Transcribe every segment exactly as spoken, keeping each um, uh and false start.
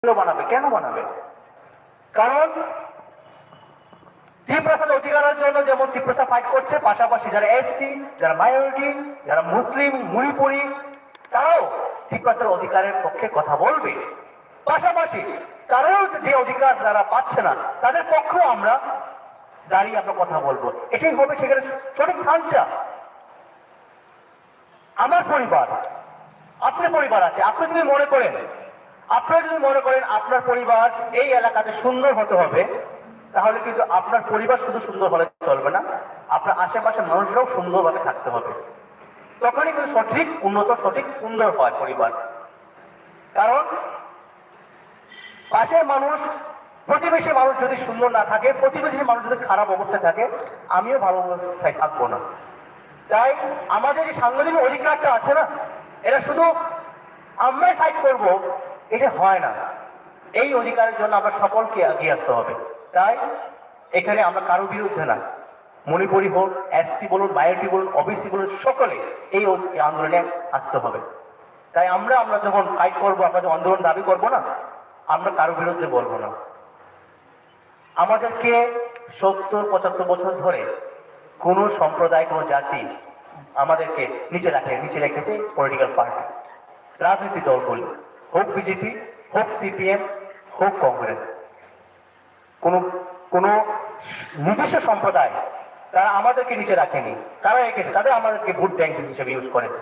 কেন বানাবে? কেন বানাবে? কারণ তিপ্রাসার অধিকারের জন্য যেমন তিপ্রাসা ফাইট করছে, পাশাপাশি যারা এসসি, যারা মাইনরিটি, যারা মুসলিম, মণিপুরি, তারাও তিপ্রাসার অধিকারের পক্ষে কথা বলবে। পাশাপাশি তারাও যে অধিকার তারা পাচ্ছে না, তাদের পক্ষেও আমরা দাঁড়িয়ে আমরা কথা বলবো। এটাই হবে সেখানে সঠিক ধাঞ্চা। আমার পরিবার, আপনার পরিবার আছে, আপনি যদি মনে করেন, আপনারা যদি মনে করেন আপনার পরিবার এই এলাকাতে সুন্দর হতে হবে, তাহলে কিন্তু আপনার পরিবার শুধু সুন্দর হলে চলবে না, আপনার আশেপাশের মানুষরাও সুন্দরভাবে থাকতে হবে। তখনই কিন্তু সঠিক উন্নত, সঠিক সুন্দর হয় পরিবার। কারণ পাশের মানুষ, প্রতিবেশী মানুষ যদি সুন্দর না থাকে, প্রতিবেশী মানুষ যদি খারাপ অবস্থায় থাকে, আমিও ভালো অবস্থায় থাকবো না। তাই আমাদের যে সাংবিধানিক অধিকারটা আছে না, এটা শুধু আমরাই ফাইট করব, এটা হয় না। এই অধিকারের জন্য আমরা সকলকে এগিয়ে আসতে হবে। তাই এখানে আমরা কারো বিরুদ্ধে না, মণিপুরি হোক, এসসি বলুন, মাইনরিটি বলুন, ওবিসি বলুন, সকলে এই অ-, এই আন্দোলনে আসতে হবে। তাই আমরা, আমরা যখন ফাইট করব, আমরা যখন আন্দোলন দাবি করব না, আমরা কারো বিরুদ্ধে বলবো না। আমাদেরকে সত্তর পঁচাত্তর বছর ধরে কোনো সম্প্রদায়, কোনো জাতি আমাদেরকে নিচে রাখে, নিচে রেখেছে পলিটিক্যাল পার্টি, রাজনৈতিক দলগুলি, হোক বিজেপি, হোক সিপিএম, হোক কংগ্রেস। কোনো, কোনো নির্দিষ্ট সম্প্রদায়, তারা আমাদেরকে নিচে রাখেনি। তারা এসেছে, তাদের আমাদেরকে ভোট ব্যাংক হিসেবে ইউজ করেছে।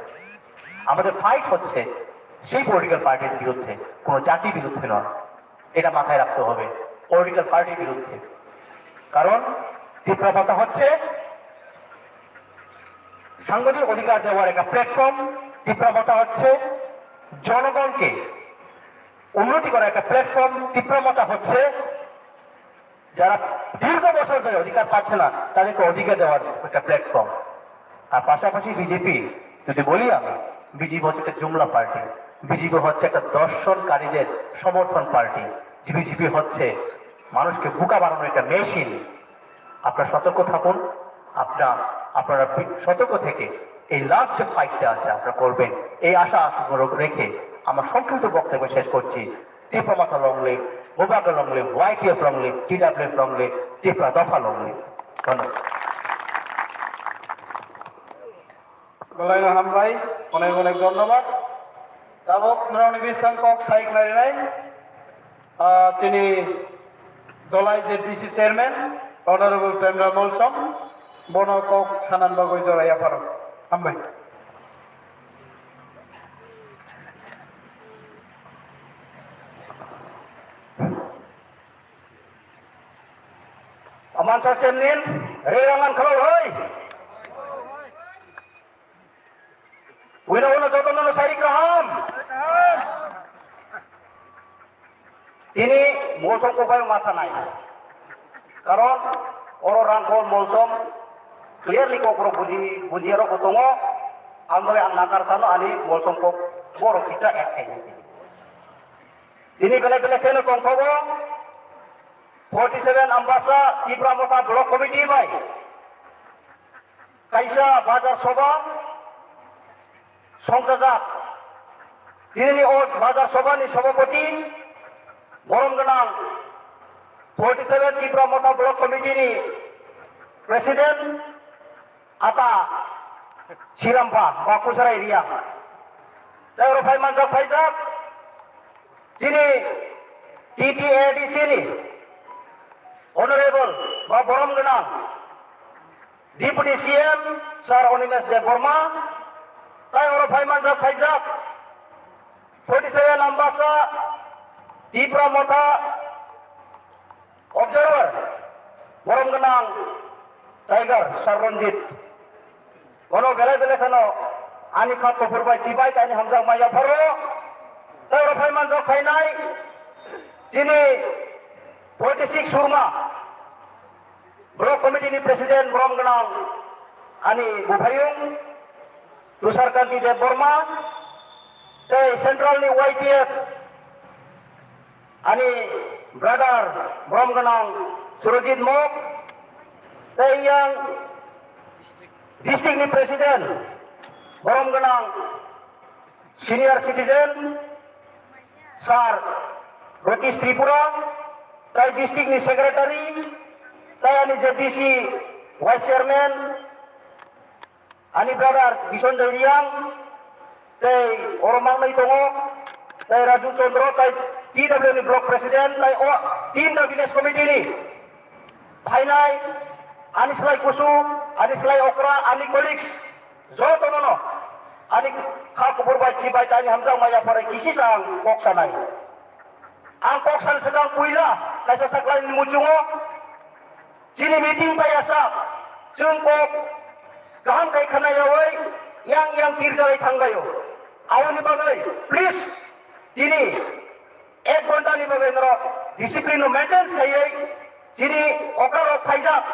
আমাদের ফাইট হচ্ছে সেই পলিটিক্যাল পার্টির বিরুদ্ধে, কোনো জাতির বিরুদ্ধে নয়। এটা মাথায় রাখতে হবে পলিটিক্যাল পার্টির বিরুদ্ধে। কারণ তিপ্রা মথা হচ্ছে সাংবিধানিক অধিকার দেওয়ার একটা প্ল্যাটফর্ম। তিপ্রা মথা হচ্ছে জনগণকে উন্নতি করার একটা প্ল্যাটফর্ম। তিপ্রা মথা হচ্ছে যারা দীর্ঘ বছর ধরে অধিকার পাচ্ছে না, তাদেরকে অধিকার দেওয়ার একটা প্ল্যাটফর্ম। আর পাশাপাশি বিজেপি, যদি বলি আমি, বিজেপি হচ্ছে একটা জুমলা পার্টি, বিজেপি হচ্ছে একটা দর্শনকারীদের সমর্থন পার্টি। বিজেপি হচ্ছে মানুষকে বোকা বানানোর একটা মেশিন। আপনারা সতর্ক থাকুন। আপনারা, আপনারা বি-, সতর্ক থেকে এই লাস্ট যে ফাইটটা আছে আপনারা করবেন, এই আশা আশা রেখে আমার সংক্ষিপ্ত বক্তব্য শেষ করছি। Tipra Motha long live, Bubagra long live, YTF long live, টিডাব্লিউএফ long live, Tipra Dopha long live. ধন্যবাদ। Belai no hambai, onek onek dhonnobad. Tabok norokni bising kok sai khlainai, ah, chini Dholai ZPC chairman Honorable Premlal Molsom, bono kok sanani bagwi jora yapharo. Hambai. Aman sa chemnin, rerangan khalo hoi. Wina wina joto nono sari kaham. Tini Molsom kok bai ma sanai. Karon oro Rangkhol Molsom clearly kok rok buji, buji rok tongo. Ang bai ang nakar sano ani Molsom kok borok kisa ek khai. Tini belai belai kheno tongthogo. Forty seven Ambasa Tipra Motha Block Committee bai kaisa bazar sobha songjajak. Tinini o bazar sobha ni sobhapoti borom gwnang forty seven Tipra Motha Block Committee ni President Ata Sirampha ba Kusarai Riang. Tei oro phai manjak phaijak chini T T A D C ni Honorable ba borom gwnang Deputy C M Sir Animesh Debbarma. Tei oro phai manjak phaijak forty seven Ambasa Tipra Motha Observer, borom gwnang Tiger, Sir Ranjit. Bono belai belai kheno ani kha kuphur bai chibai tei ani hamjak maya pharo. Tei oro phai manjak phainai chini forty six Surma, Block Committee ni President, borom gwnang ani buphayung Tushar Kanti Debbarma, tei Central ni Y T F ani brother borom gwnang Surajit Mok, tei yang district ni president borom gwnang senior citizen Sir Ratish Tripura, tai district ni secretary, tai ani Z D C vice chairman, ani brother Bisonjoy Riang, tai oro mangnai tongo, tai Raju Chandra, tai T W ni block president, tai o tinta village committee ni phainai, ani slai kusu, ani slai okra, ani colleagues, jotono no ani kha kubur bai, chi bai, tani hamjak maya pore kisi sa ang kok sanai. Ang kok san swkang puila kaisa saklai ni muchungo chini meeting bai asa chwng kok kaham kai khana yawi yang yang pirjalai thangbaio. Aboni bagwi please tini ek ghonta ni bagwi norok discipline no maintain khaiwi chini okra rok phaijak,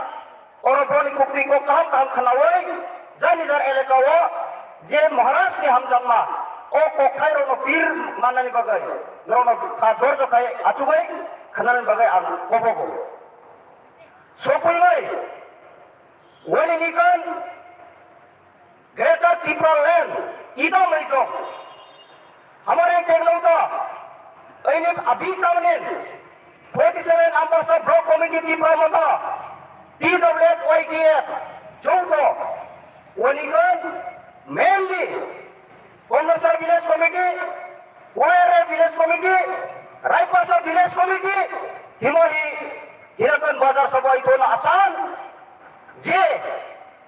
oro boroni khuktwi kok kaham kaham khwnawi jani jar elaka o je Maharaj ni hamjakma o kokthai rok no pir manani bagwi norok no kha dorjo khai achugwi khwnani bagwi ang kobogo. Sopui bai wani nikon Greater Tripura Land, idam rijong. Hamar ek deglong to, ini abi tamnin, forty seven Ambasa Block Committee Tipra Motha, T W F Y T F, Jouto, Wanigan, mainly, Komlasar Village Committee, Wayare Village Committee, Raipasa Village Committee, Himohi, Hirakan Bazar Sabha Itono Asan, je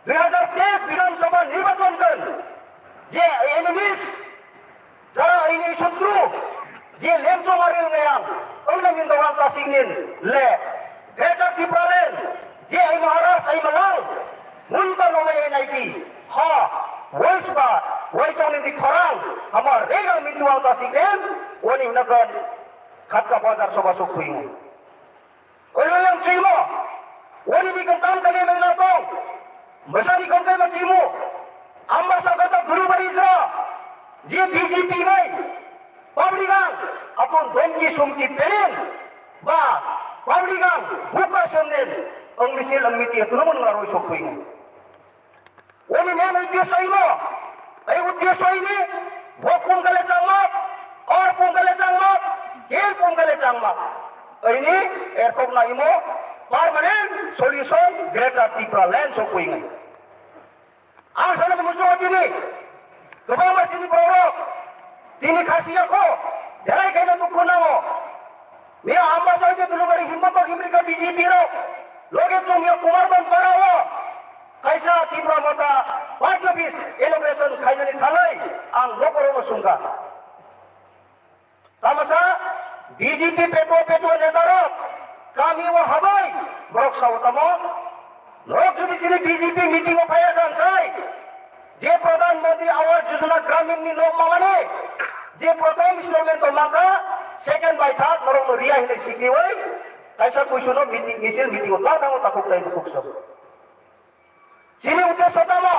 dui hajar teis Bidhan Sabha nirbachon kan je enemies, jara ini sutru, je lemchong aril ngayang, ongna min dawang kasing nin le, Greater Tipraland, je ai Maharaj ai Malal, mun ka no mai naiti, ha, wais ba, wai chong ni di khorang, hama regang min dawang kasing nin, wani nakan khatka bazar sabha sok kuingu. Oiroyang chwimo, wani ni kang tam kali mai na tong, masani kang kai ma timu, Ambasa kata guru bari jra, je B J P mai, public ang, apun domki sumki pelin, ba, public ang, buka semden, ang misil ang miti, tunumun ngaroi sokpui. Wani main uddesho imo, ai uddesho ini, bo pungkale changma, or pungkale changma, kel pungkale changma. Ini erkok na imo, permanent solution Greater Tipraland sokoi ngai. Ang sana musuh tini, kebang masih di borok, tini khasi ako, belai kena dukhu nango. Miya Ambasa hoite Dulubari himbo to himrika B J P rok. Loge chwng ya Kumar Don para o. Kaisa Tipra Motha party office inauguration khainani thanai ang lokorokno sungkha. Tamasa B J P petro petro neta rok kami o habai borok sao tamo. Norok jodi chini B J P meeting o phaiya kha hwnkhe, je Pradhan Mantri Awas Yojana Gramin ni nok mamani, je prothom installment o mankha, second bai third norok no riya hinwi sikriwi, kaisa kuisuno meeting, misil meeting o tang thango takhuk tai bukhuk so. Chini uddesho tamo,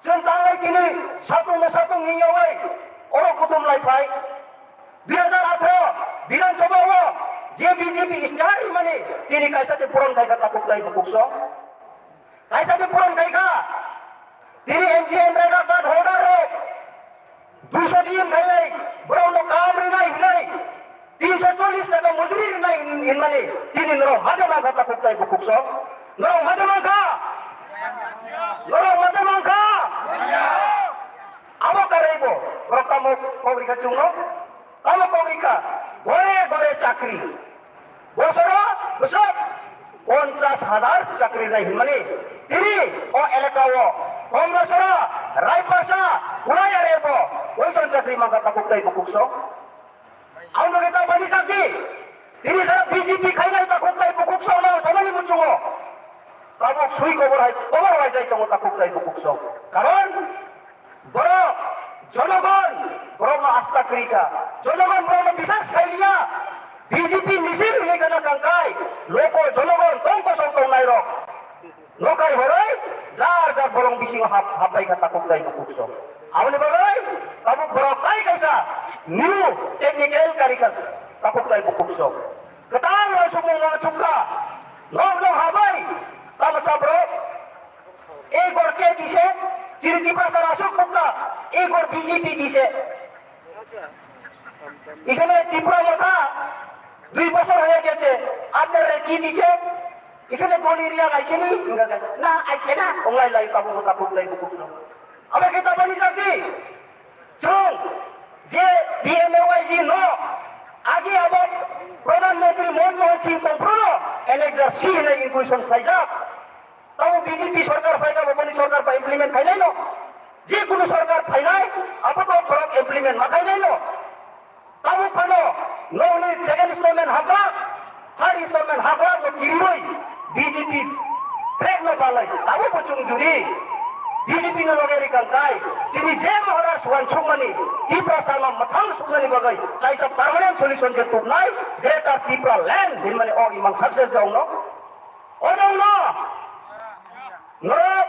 chwng tanglai tini satung no satung hingyawi, oro kuthum lai phai. Dui hajar atharo Bidhan Sabha o je B J P istihar rimani tini kaisa te puron khai kha takhuk tai bukhuk so. Kaisa te puron khai kha. Tini M G N rega card holder rok duiso din khai lai borok no kam rinai hinai tinso chollis taka mujuri rinai hin-, hinmani tini norok maja mangkha takhuk tai bukhuk so. Norok maja mangkha. Norok maja mangkha. Abo karaibo borok tamo kok rikha chwngno. Tamo kok rikha gore gore chakri. Bosoro bwswk ponchas hajar chakri nai hinmani tini o elaka o Komlasora, Raipasa, Kulai area bo oison chakri mangkha takhuk tai bukhuk so. Ang no kita bani chakri tini sara B J P khainai takhuk tai bukhuk so no sanani muchungo. Tabuk sui kobor hai, kobor hai jai tongo takhuk tai bukhuk so. Karon borok jonogon borokno asta kwrwi kha. Jonogon borokno bisas khai liya. B J P misil hwnwi gana kangkai loko jonogon tong kosong tongnai rok nokai horoi jar jar borok bisingo hap-, hapbai kha takhuk tai bukhuk so. Aboni bagwi tabuk borok tai kaisa new technical kari kha takhuk tai bukhuk so. Kwtal wansukmung wansuk kha. Nok nok habai tamsa borok. Ei gor ke dise, chini Tiprasa rasuk bukka, ei gor B J P dise. Ikhane Tipra Motha, দুই বছর হয়ে গেছে, আপনারা কি দিছে? এখানে দলি রিয়া আইসেনি? না, আইসে না। ওলাই লাই কাবু কাবু লাই বুকু। আবার কি তবনি জাতি? চুং, যে বিএমএওয়াইজি ন, আগে আবার প্রধানমন্ত্রী মনমোহন সিং কংপ্রুনো, এলেকজার সি হলে ইনকুইশন খাইজাক। Tamo B J P sorkar phai tamo boni sorkar bai implement khainai no. Je kunu sorkar phainai, abo to borok implement ma khainai no. Tamo phano nokni second installment haklak, third installment haklak no kiriwi B J P flag no balai. Tamo bo chwng judi B J P no loge rikang kai, chini je Maharashtra wansukmani, Tiprasa no mathang sukmani bagwi kaisa permanent solution je tubnai, Greater Tipraland hinmani o imang success jongno. Odongno norok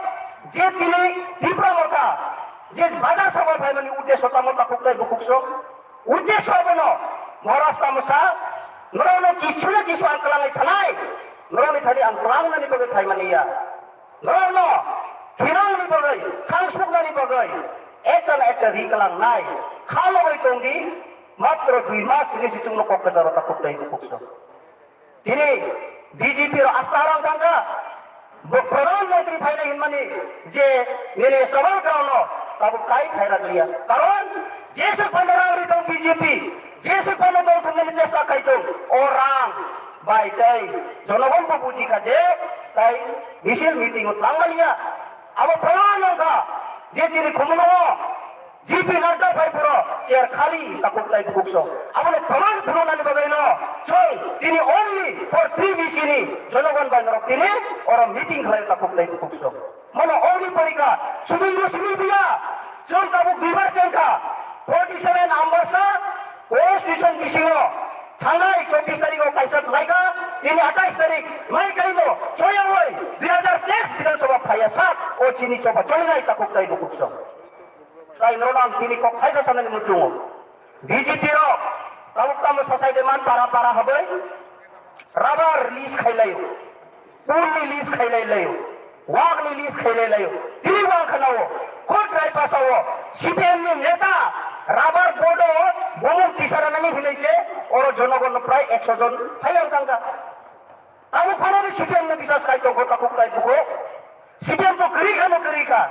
je tini Tipra Motha je bazar sabha phaimani uddesho tamo takhuk tai bukhuk sok. Uddesho abono Maharaj tamo sa norokno kisu na kisu ang kwlangai thanai. Norokni thani ang kwlangnani bagwi phaimani ya. Norokno thinangni bagwi, thangsuknani bagwi ekta na ekta ri kwlangnai. Kha logoi tongdi, matro dui mas ni sichungno kok kwcharo takhuk tai bukhuk sok. Tini B J P ro asta rang thangkha. Bo Pradhan Mantri phaina hinmani je nini struggle ground no tabuk kai phaira liya. Karon jese phano rang ri tong B J P, jese phano dol thumnani chesta khai tong, o rang bai tei jonogon bo buji kha je tai misil meeting o tlang maliya. Abo pradhan wngkha je chini khumno G P Nadda phai phuro chair khali takhuk tai bukhuk song. Abono proman phunuknani bagwi no chwng tini only for three B C ni jonogon bai norok tini oro meeting khlai takhuk tai bukhuk song. Mono only porika sudui no simi biya. Chwng tabuk duibar chengkha forty seven Ambasa constitution bisingo thangnai chobbish tarikh o kaisa khlaikha, tini atais tarikh mai kaino choyawi dui hazar teis Bidhan Sabha phaiya sak o chini choba cholinai takhuk tai bukhuk song. Sai norok ang tini kok khaisa sanani muchungo. B J P rok tabuk tamo sasai de man para para habai rubber release khai laio, pool ni release khai lai laio, wak ni release khai lai laio. Tini bo ang khanao khud Raipasa o C P M ni neta rubber board o bumung tisara nani hinai se oro jonogon no prai ekso jon phai ang thangkha. Abo phano de C P M no bisas khai tongkho takhuk tai bukhuk. C P M to kwrwi kha no kwrwi kha.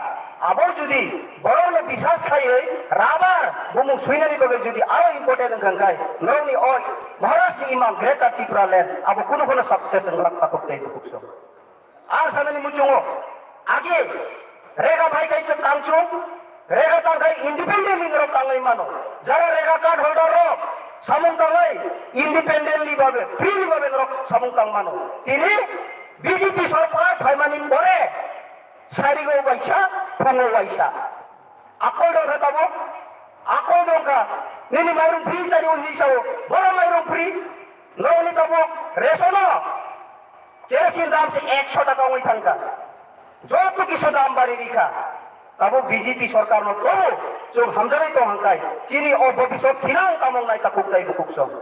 Abo judi borok no bisas khaiwi rubber bumung swinani bagwi judi aro important wngkha khai norokni oi Maharashtra ni imang Greater Tripura land abo kunu kheno success wngwlak takhuk tai bukhuk song. Ang sanani muchungo age Rega bai kaisa tangchung, rega tangkhai independently norok tangwi mano. Jara rega card holder rok samung tangwi independently babe, freely babe norok samung tang mano. Tini B J P sorkar phaimani pore sarigo waisa, phungo waisa. Akol dongkha tabuk, akol dongkha. Nini mairum free chari uni sao, boro mairum free. Norokni tabuk resono kerosene dam se ekso taka wngwi thangkha. Joto kisu dam bari rikha. Tabuk B J P sorkar no tobo chwng hamjaknai tong hangkai. Chini o bobisot thinang tamong nai takhuk tai bukhuk song.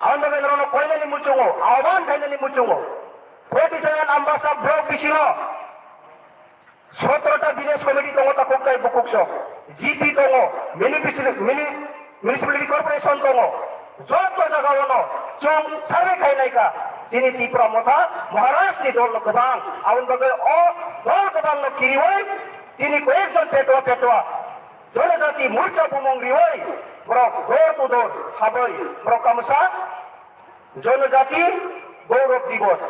Ang bagwi norokno koinani muchungo, ahwan khainani muchungo. Forty seven Ambasa block bisingo sotro ta village committee tongo takhuk tai bukhuk sok, G P tongo, mini-, mini-, municipality corporation tongo, joto jaga ono chwng survey khainai kha, chini Tipra Motha Maharaj ni dol no kwbang, aboni bagwi o dol kwbang no kiriwi tini koyek jon petwa petwa Jonojati Morcha bumung riwi borok door to door habwi borok tamo sa Jonojati Gaurav Divas.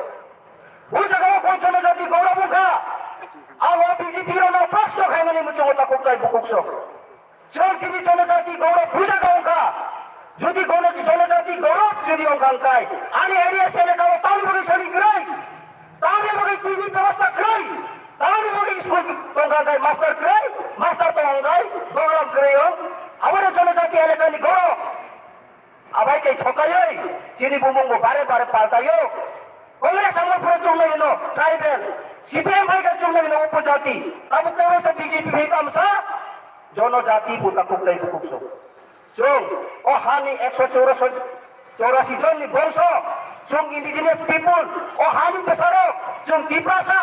Bo jaga o koi Jonojati Gaurav wngkha. Abo B J P rok no prosto khainani muchungo takhuk tai bukhuk sok. Chwng chini Jonojati Gaurav bo jaga wngkha. Jodi kono Jonojati Gaurav jodi wngkha wngkhai, ani area se elaka o tamni bagwi soni kwrwi? Tamni bagwi twi ni bebosta kwrwi? Tamni bagwi school tongkha wngkhai master kwrwi? Master tong wngkhai Gaurav kwrwi wng. Abo no Jonojati elaka ni Gaurav. Abai tei thokaiwi chini bumung bo bare bare paltaio. Congress amol phuru chungnai hino tribal, C P M bai khe chungnai hino upojati. Tabuk tei waisa B J P bai tamsa jonojati bo takhuk tei bukhuk so. Chwng o hani ekso chorasi, chorasi jonni bongso, chwng indigenous people, o hani bwsarok, chwng Tiprasa,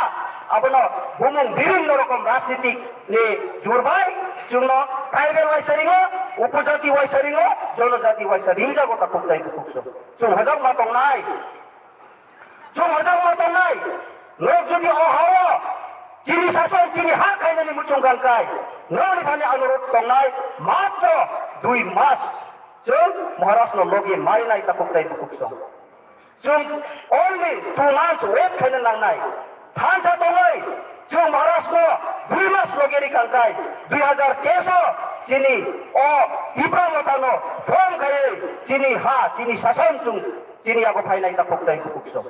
Abono bumung bibhinno rokom rajnitik ni jurbai chwngno tribal waisa ringo, upojati waisa ringo, jonojati waisa ringjago takhuk tei bukhuk song. Chwng hojak ma tongnai. Chwng hojak ma tongnai. Norok jodi o hao chini sason chini ha khainani muchung kangkai, norokni thani anurodh tongnai matro dui mas. Chwng Maharashno logi marinai takhuk tei bukhuk song. Chwng only two months wait khaina nangnai. Thansa tongwi chwng Maharashno dui mas logi rikangkai. Dui hazar teis o chini o Tipra Mothano form khaiwi chini ha, chini sason chwng chini yago phainai takhuk tei bukhuk song.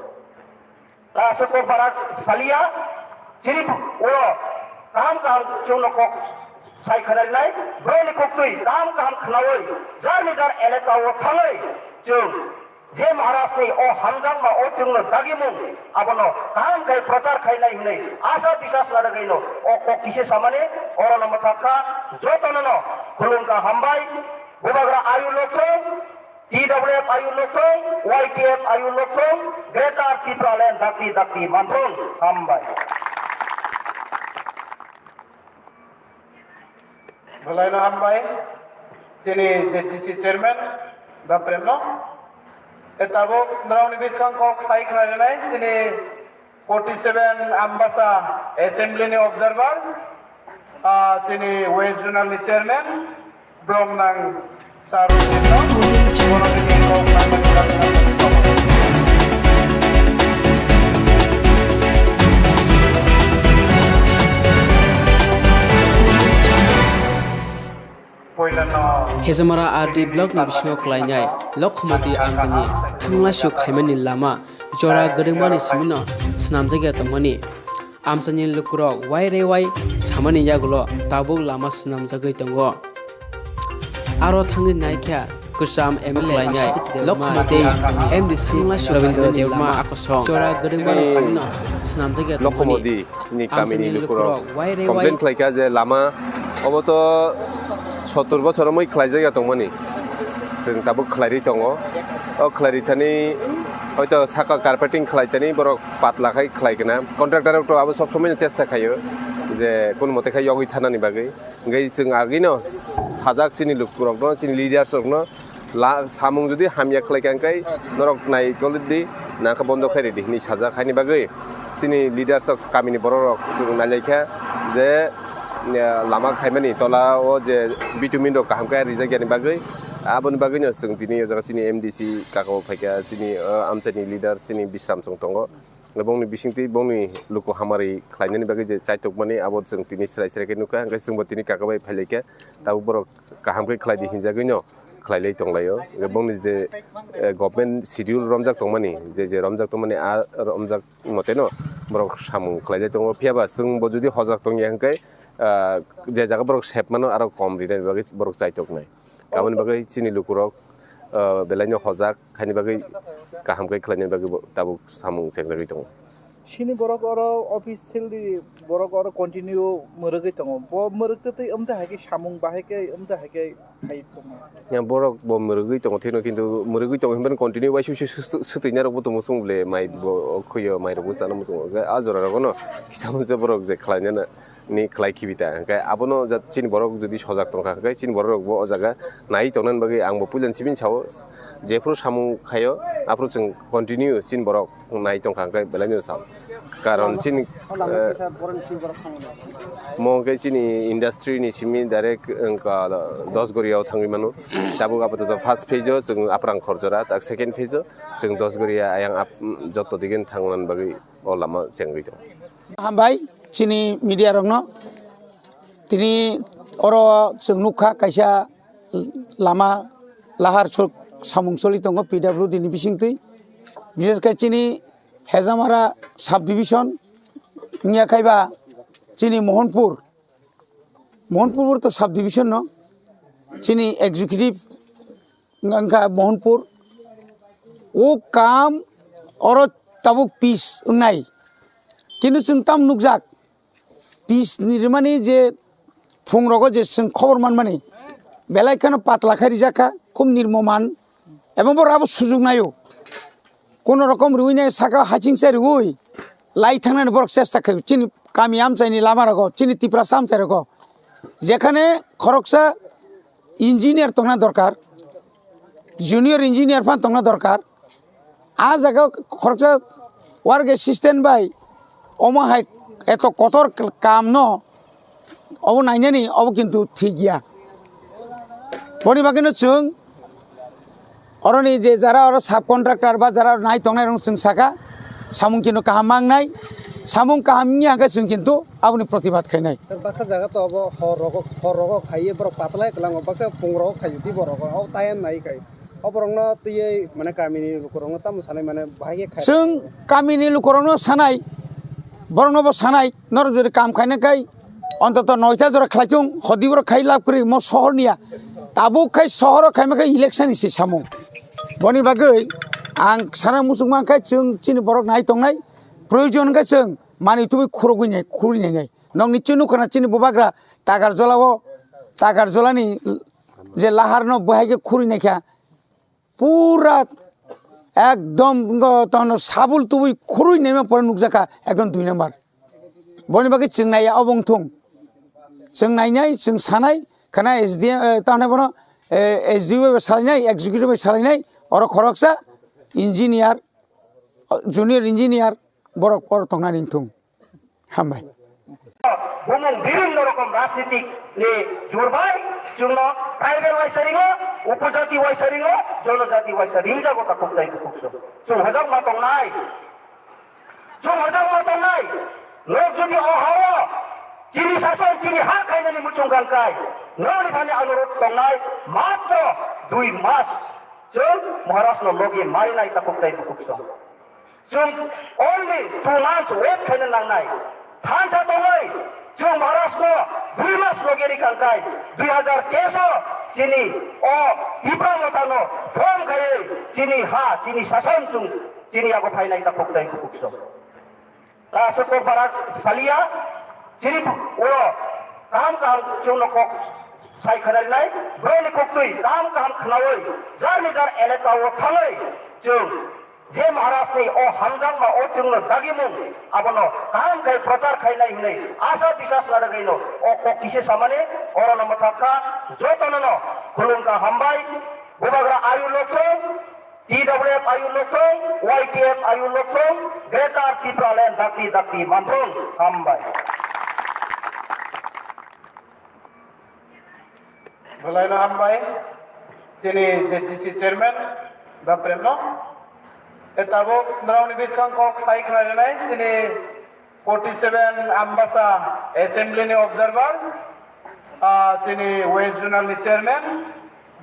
Ta aswk kok barak salia, chini ulo kaham kaham chwngno kok sai khwnarinai, borokni koktwi kaham kaham khwnawi, jarni jar elaka o thangwi chwng je Maharashni o hamjakma o chwngno dagimung abono kaham khai prochar khainai hwnwi asa bisas narwgwino o kok kisa samani orono mwthakha. Jotonono khulumkha, hambai, Bubagra Ayu Lokthong, T W F Ayu Lokthong, Y T F Ayu Lokthong, Greater Tipraland dakti dakti manthong. Hambai. Belaino hambai. Chini Z D C chairman, Dapremno. E tabuk norokni biskango kok sai khwlainai, chini forty seven Ambasa Assembly ni observer, ah, chini West Zonal ni chairman, Bromnang sir, bono chini kok nangmani bagwi. Hezamara R D block ni bisingo kwlainai Lokhomati amchaini thanglasio khaimani lama jora gwdwngmani simino swnamjakya tongmani. Amchaini lukurok wai re wai samani yagulo tabuk lama swnamjagwi tongo. Aro thangwi naikha kwcham M L A kwlainai Lokhomati M D C Rabindra Debbarma akosong jora gwdwngmani simino swnamjakya tongmani. Lokhomati ni kamini lukurok complain khlaikha je lama obo to sottor bosor romwi khlaijak ya tongmani, chwng tabuk khlairwi tongo. O khlairwi thani hoito saka carpeting khlai thani borok patla khai khlai kana, contractor rok to abo sob somoi no chesta khaio je kun mote khai yogwi thanani bagwi. Hwnkhe chwng agino sajak chini lukurokno, chini leaders rokno, la samung jodi hamya khlai kha hwnkhe norok nai toldi, nangkhe bondo khairidi hinwi sajak. Haini bagwi chini leaders rok, kamini borok rok chwng nailaikha je, eh, lama khaimani tola o je bitumin rok kaham khe rijak yani bagwi, aboni bagwino chwng tini o jaga chini M D C kaka o phaikha, chini, eh, amchaini leader chini Bisram chwng tongo. Bongni bisingtwi bongni luku hamari khlainani bagwi je chaitokmani abo chwng tini srai srai khe nukha, hwnkhe chwngbo tini kaka bai phailaikha, tabuk borok kaham khe khlaidi hinjagwino khlailai tonglaio. Hwnkhe bongni je, eh, government schedule romjak tongmani, je je romjak tongmani a romjak moteno borok samung khlailai tongo, phiyaba chwngbo jodi hojak tongya hwnkhe, ah, je jaga borok sep mano aro kom rinani bagwi borok chaitoknai. Aboni bagwi chini lukurok, ah, belaino hojak, haini bagwi kaham khe khlainani bagwi bo tabuk samung chengjagwi tongo. Chini borok oro officially borok oro continue mwrwgwi tongo. Bo mwrwk twtwi wngtwi hai khe samung bahai khe wngtwi hai khe khai tongo. Ya, borok bo mwrwgwi tongo thwino, kintu mwrwgwi tongo hinphano continue waisa waisa swtwi-, swtwinai rokbo tongmo chwng bole mai bo khwiyo, mai rokbo chana muchungo. Hwnkhe a jora rogono kisa misa borok je khlainani ni khlai khibi ta. Hwnkhe abono jat chini borok jodi sojak tongkha, hwnkhe chini borok rokbo o jaga nai tongnani bagwi ang bo puilani simi sao, jephuru samung khaio, aphuru chwng continue chini borok nai tongkha, hwnkhe belai no sao. Karon chini, eh, mo hwnkhe chini industry ni simi direct wngkha Dosgoriya o thangwi mano. Tabuk apatot first phase o chwng Aprang Khorjora, tak second phase o chwng Dosgoriya ayang ap-, joto dige thangna bagwi o lama chengwi tongo. Hambai chini media rokno. Tini oro chwng nukha kaisa lama lahar chol-, samung choli tongo P W D ni bisingtwi. Bishesh khe chini Hejamara sub division wngya khaiba chini Mohanpur, Mohanpur to sub division no chini executive wngkha Mohanpur. O kam oro tabuk peace wngnai. Kintu chwng tam nukjak, peace ni rimani je phung rogo je chwng khobor manmani, belai kheno patla khai rijak kha, khub nirmoman, ebong bo rabo sujuk naio. Kono rokom riwi nai saka hachingsa riwi, lai thangnani borok chesta khlaio. Chini kami amchaini lama rogo, chini Tiprasa amchai rogo, jekhane khoroksa engineer tongna dorkar, junior engineer phan tongna dorkar. A jaga khoroksa work assistant bai omo hai eto kotor kam no obo nainani obo kintu thik ya. Boni bagwino chwng oroni je jara oro subcontractor ba jara nai tongnai rok chwng saka samung kintu kaham mangnai, samung kaham wngya hwnkhe chwng kintu aboni protibad khainai. Baksa jaga to obo hor rogo, hor rogo khaiye borok patlai kwlango, baksa pung rogo khaio tei borok o time nai khai. O borokno twiwi mane kamini lukurokno tamo sanai mane bahai khe khai. Chwng kamini lukurokno sanai, borokno bo sanai, norok jodi kam khaina khai ontoto noita jora khlai thung, hodi borok khai lab kwrwi mo sohor niya. Tabuk khai sohoro khaima khe election ni se samung. Boni bagwi ang sana muchung man khai chwng chini borok nai tongnai, proyojon khe chwng manwi tubui khurugwi nai, khurui nai nai. Nokni chini nukha na chini bubagra Takarjolao, Takarjolani je laharno bahai khe khurui naikha, pura ekdom go tono sabul tubui khurui naima pore nukjakha ekdom dui number. Boni bagwi chwng naiya obo wngthung. Chwng nainai, chwng sanai, khana S D M, eh, tamo bono, eh, S D O bai salainai, executive bai salainai, oro khoroksa engineer, junior engineer, borok oro tongnani wngthung. Hambai. Bumung bibhinno rokom rajnitik ni jurbai chwngno tribal waisa ringo, upojati waisa ringo, jonojati waisa ringjago takhuk tei bukhuk so. Chwng hojak ma tongnai. Chwng hojak ma tongnai. Norok jodi o hao chini sason chini ha khainani muchung kangkai. Norokni thani anurodh tongnai matro dui mas. Chwng Maharashno logi marinai takhuk tei bukhuk so. Chwng only two months wait khaina nangnai. Thansa tongwi chwng Maharashno dui mas logi rikangkai. Dui hazar teis o chini o Tipra Mothano form khaiwi chini ha, chini sason chwng chini yago phainai takhuk tei bukhuk so. Ta aswk kok barak saliya, chini ulo kaham kaham chwngno kok sai khwnarinai, borokni koktwi kaham kaham khwnawi, jar ni jar elaka o thangwi chwng je Maharaj ni o hamjakma o chwngno dagimung abono kaham khai prochar khainai hwnwi asa biswas narwgwino o kok kisa samani orono mwthakha. Jotono no khulumkha, hambai, bubagra ayu lokthung. T W F ayu lokthung, Y T F ayu lokthung, Greater Tipraland dakti dakti manthung. Hambai. Belaino hambai, chini Z D C chairman, Dapremno. E tabuk norokni bising kok sai khwnarinai, chini forty seven Ambasa Assembly ni observer, ah, chini West Zonal ni chairman,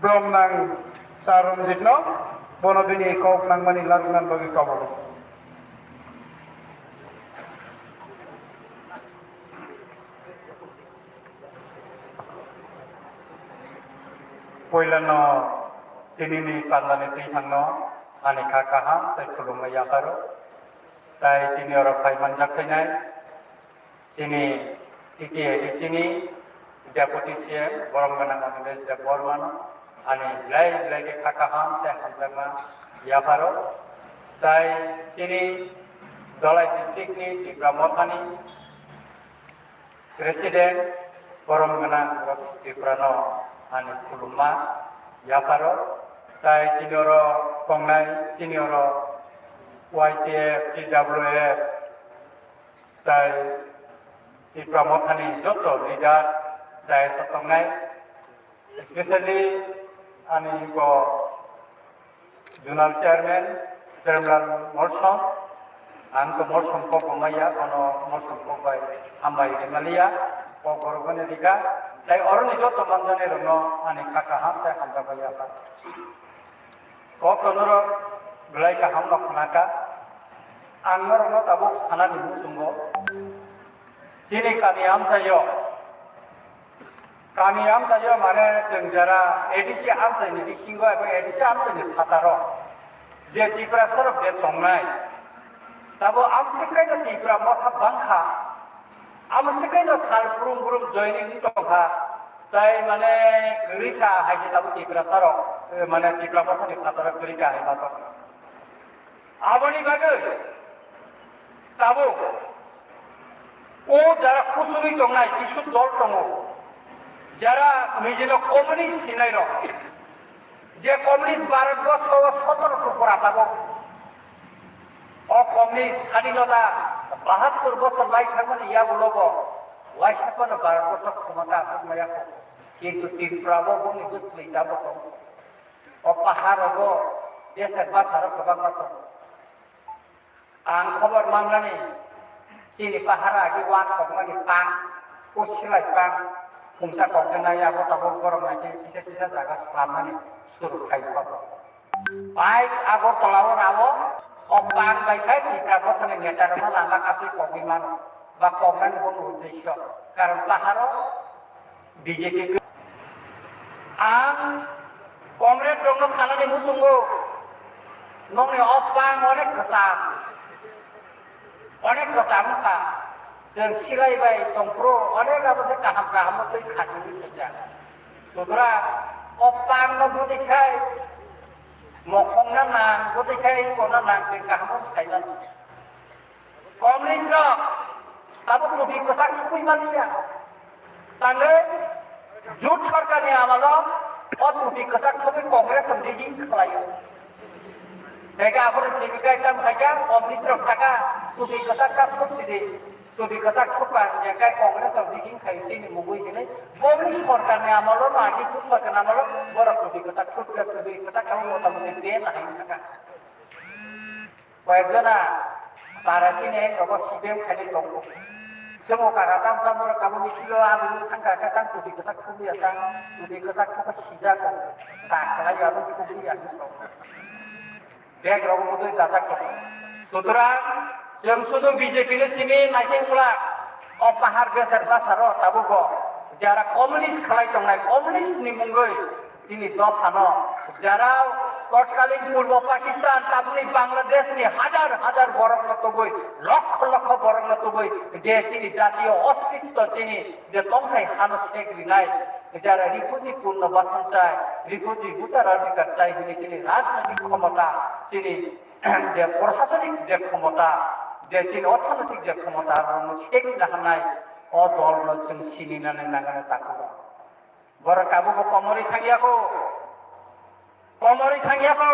Bromnang Sir Ranjit no, bono bini kok nangmani larwknani bagwi kabo. Puilano tinini pandani twi thangno ani kha kaham tei khulumma yapharo. Tai tini oro phai manjak phainai chini T T A D C ni Deputy C M borom gwnang Animesh Debbarma no ani belai belai khe kha kaham tei hamjakma yapharo. Tai chini Dholai district ni Tipra Mothani President borom gwnang Rajneesh Tripura no ani khulumma yapharo. Tai chini oro tongnai chini oro Y T F, T W F, tai Tipra Mothani joto leaders dais o tongnai, especially ani ko Zonal Chairman Premlal Molsom, ang to Molsom kok bo maya, kono Molsom kok bai hambai rimaliya, kok borok bani rika, tai oroni joto manjani rokno ani kha kaham tai hamjakbai ya kha. Kok to norok belai kaham no khnaka, ang norokno tabuk sanani muchungo, chini kami amchaio, kami amchaio mane chwng jera A D C amchaini bisingo eba A D C amchaini phataro je Tiprasarok je tongnai, tabo amswk kaino Tipra Motha bangkha, amswk kaino sal brum brum joining tongkha, tai mane kwrwi kha hai khe tabo Tiprasarok, eh, mane Tipra Mothani phataro kwrwi kha hai ma tongkha. Aboni bagwi Tabuk o jara kusugwi tongnai kisu dol tongo, jara nijino communist hinai rok, je communist Bharat borsho o sotoro kupura tabuk. O communist sadinota bahattur bosor lai thangmani yagulobo waisa phano Bharat borsho khomota aswk maya kho. Kintu Tripura bo bongni bwsli tabuk tongo. O pahar rogo desek bwsarok kwbangma tongo. Ang khobor manmani, chini pahara agi wak kokmani pang, kusilai pang, phungsa kokjaknai abo tabuk borok naikhe kisa kisa jaga slamnani suru khai kok. Bai Agartala o rao, o pang bai khai Tipra bokhoni neta rokno lama kasui kogwi mano, ba koknani bono uddesyo, karon paharo B J P. Ang comrade rokno sanani muchungo, nokni o pang onek kwcham, onek kwcham wngkha. Chwng silai bai tongphuru onek abo se kaham kaham twi khasingwi khaijak. Sutra o pang no budi khai, mokhong na nang budi khai, kona nang chwng kaham khaimani. Communist rok tabuk tupi kwchak thubui maliya. Tangwi jut sarkarni amalo o tupi kwchak thubui Congress ni leading khlaio. Tei abono simi kai tam khaika communist rok saka tupi kwchak ka thuk sidi. Tupi kwchak thukka ya kai Congress rok leading khai chini mugui hinwi. Boni sarkarni amalo no agi jut sarkarni amalo borok tupi kwchak thukka tupi kwchak thang motamoti pen hai thaka. Koyekjona para chini ek rogo C P M khainwi tongo. Semo kaka tamsa borok tabuk ni silo abo thangka khe tang tupi kwchak thumliya tang tupi kwchak thukha sijak ta khlai abo thumliya hinwi tongo. Bek rogo butwi dajak tongo. Sutrang chwng sudu B J P ni simi naikhe wngla o pahar beser bwsaro tabuk bo jara communist khlai tongnai communist ni mungwi Chini dophano jara totkalin purbo Pakistan, tabukni Bangladesh ni hajar hajar borokno tubui, lokho lokho borokno tubui, je chini jatiyo ostitto chini je tongthai hano sek rinai, jara refugee punno basan chai, refugee voter adhikar chai hwnwi chini rajnaitik khomota, chini je prosasonik je khomota, je chini orthonoitik je khomota, rokno sek rina hwnai o dolno chwng sini nani nangani takhuk. Borok tabukbo komorwi thangya kho, komorwi thangya kho,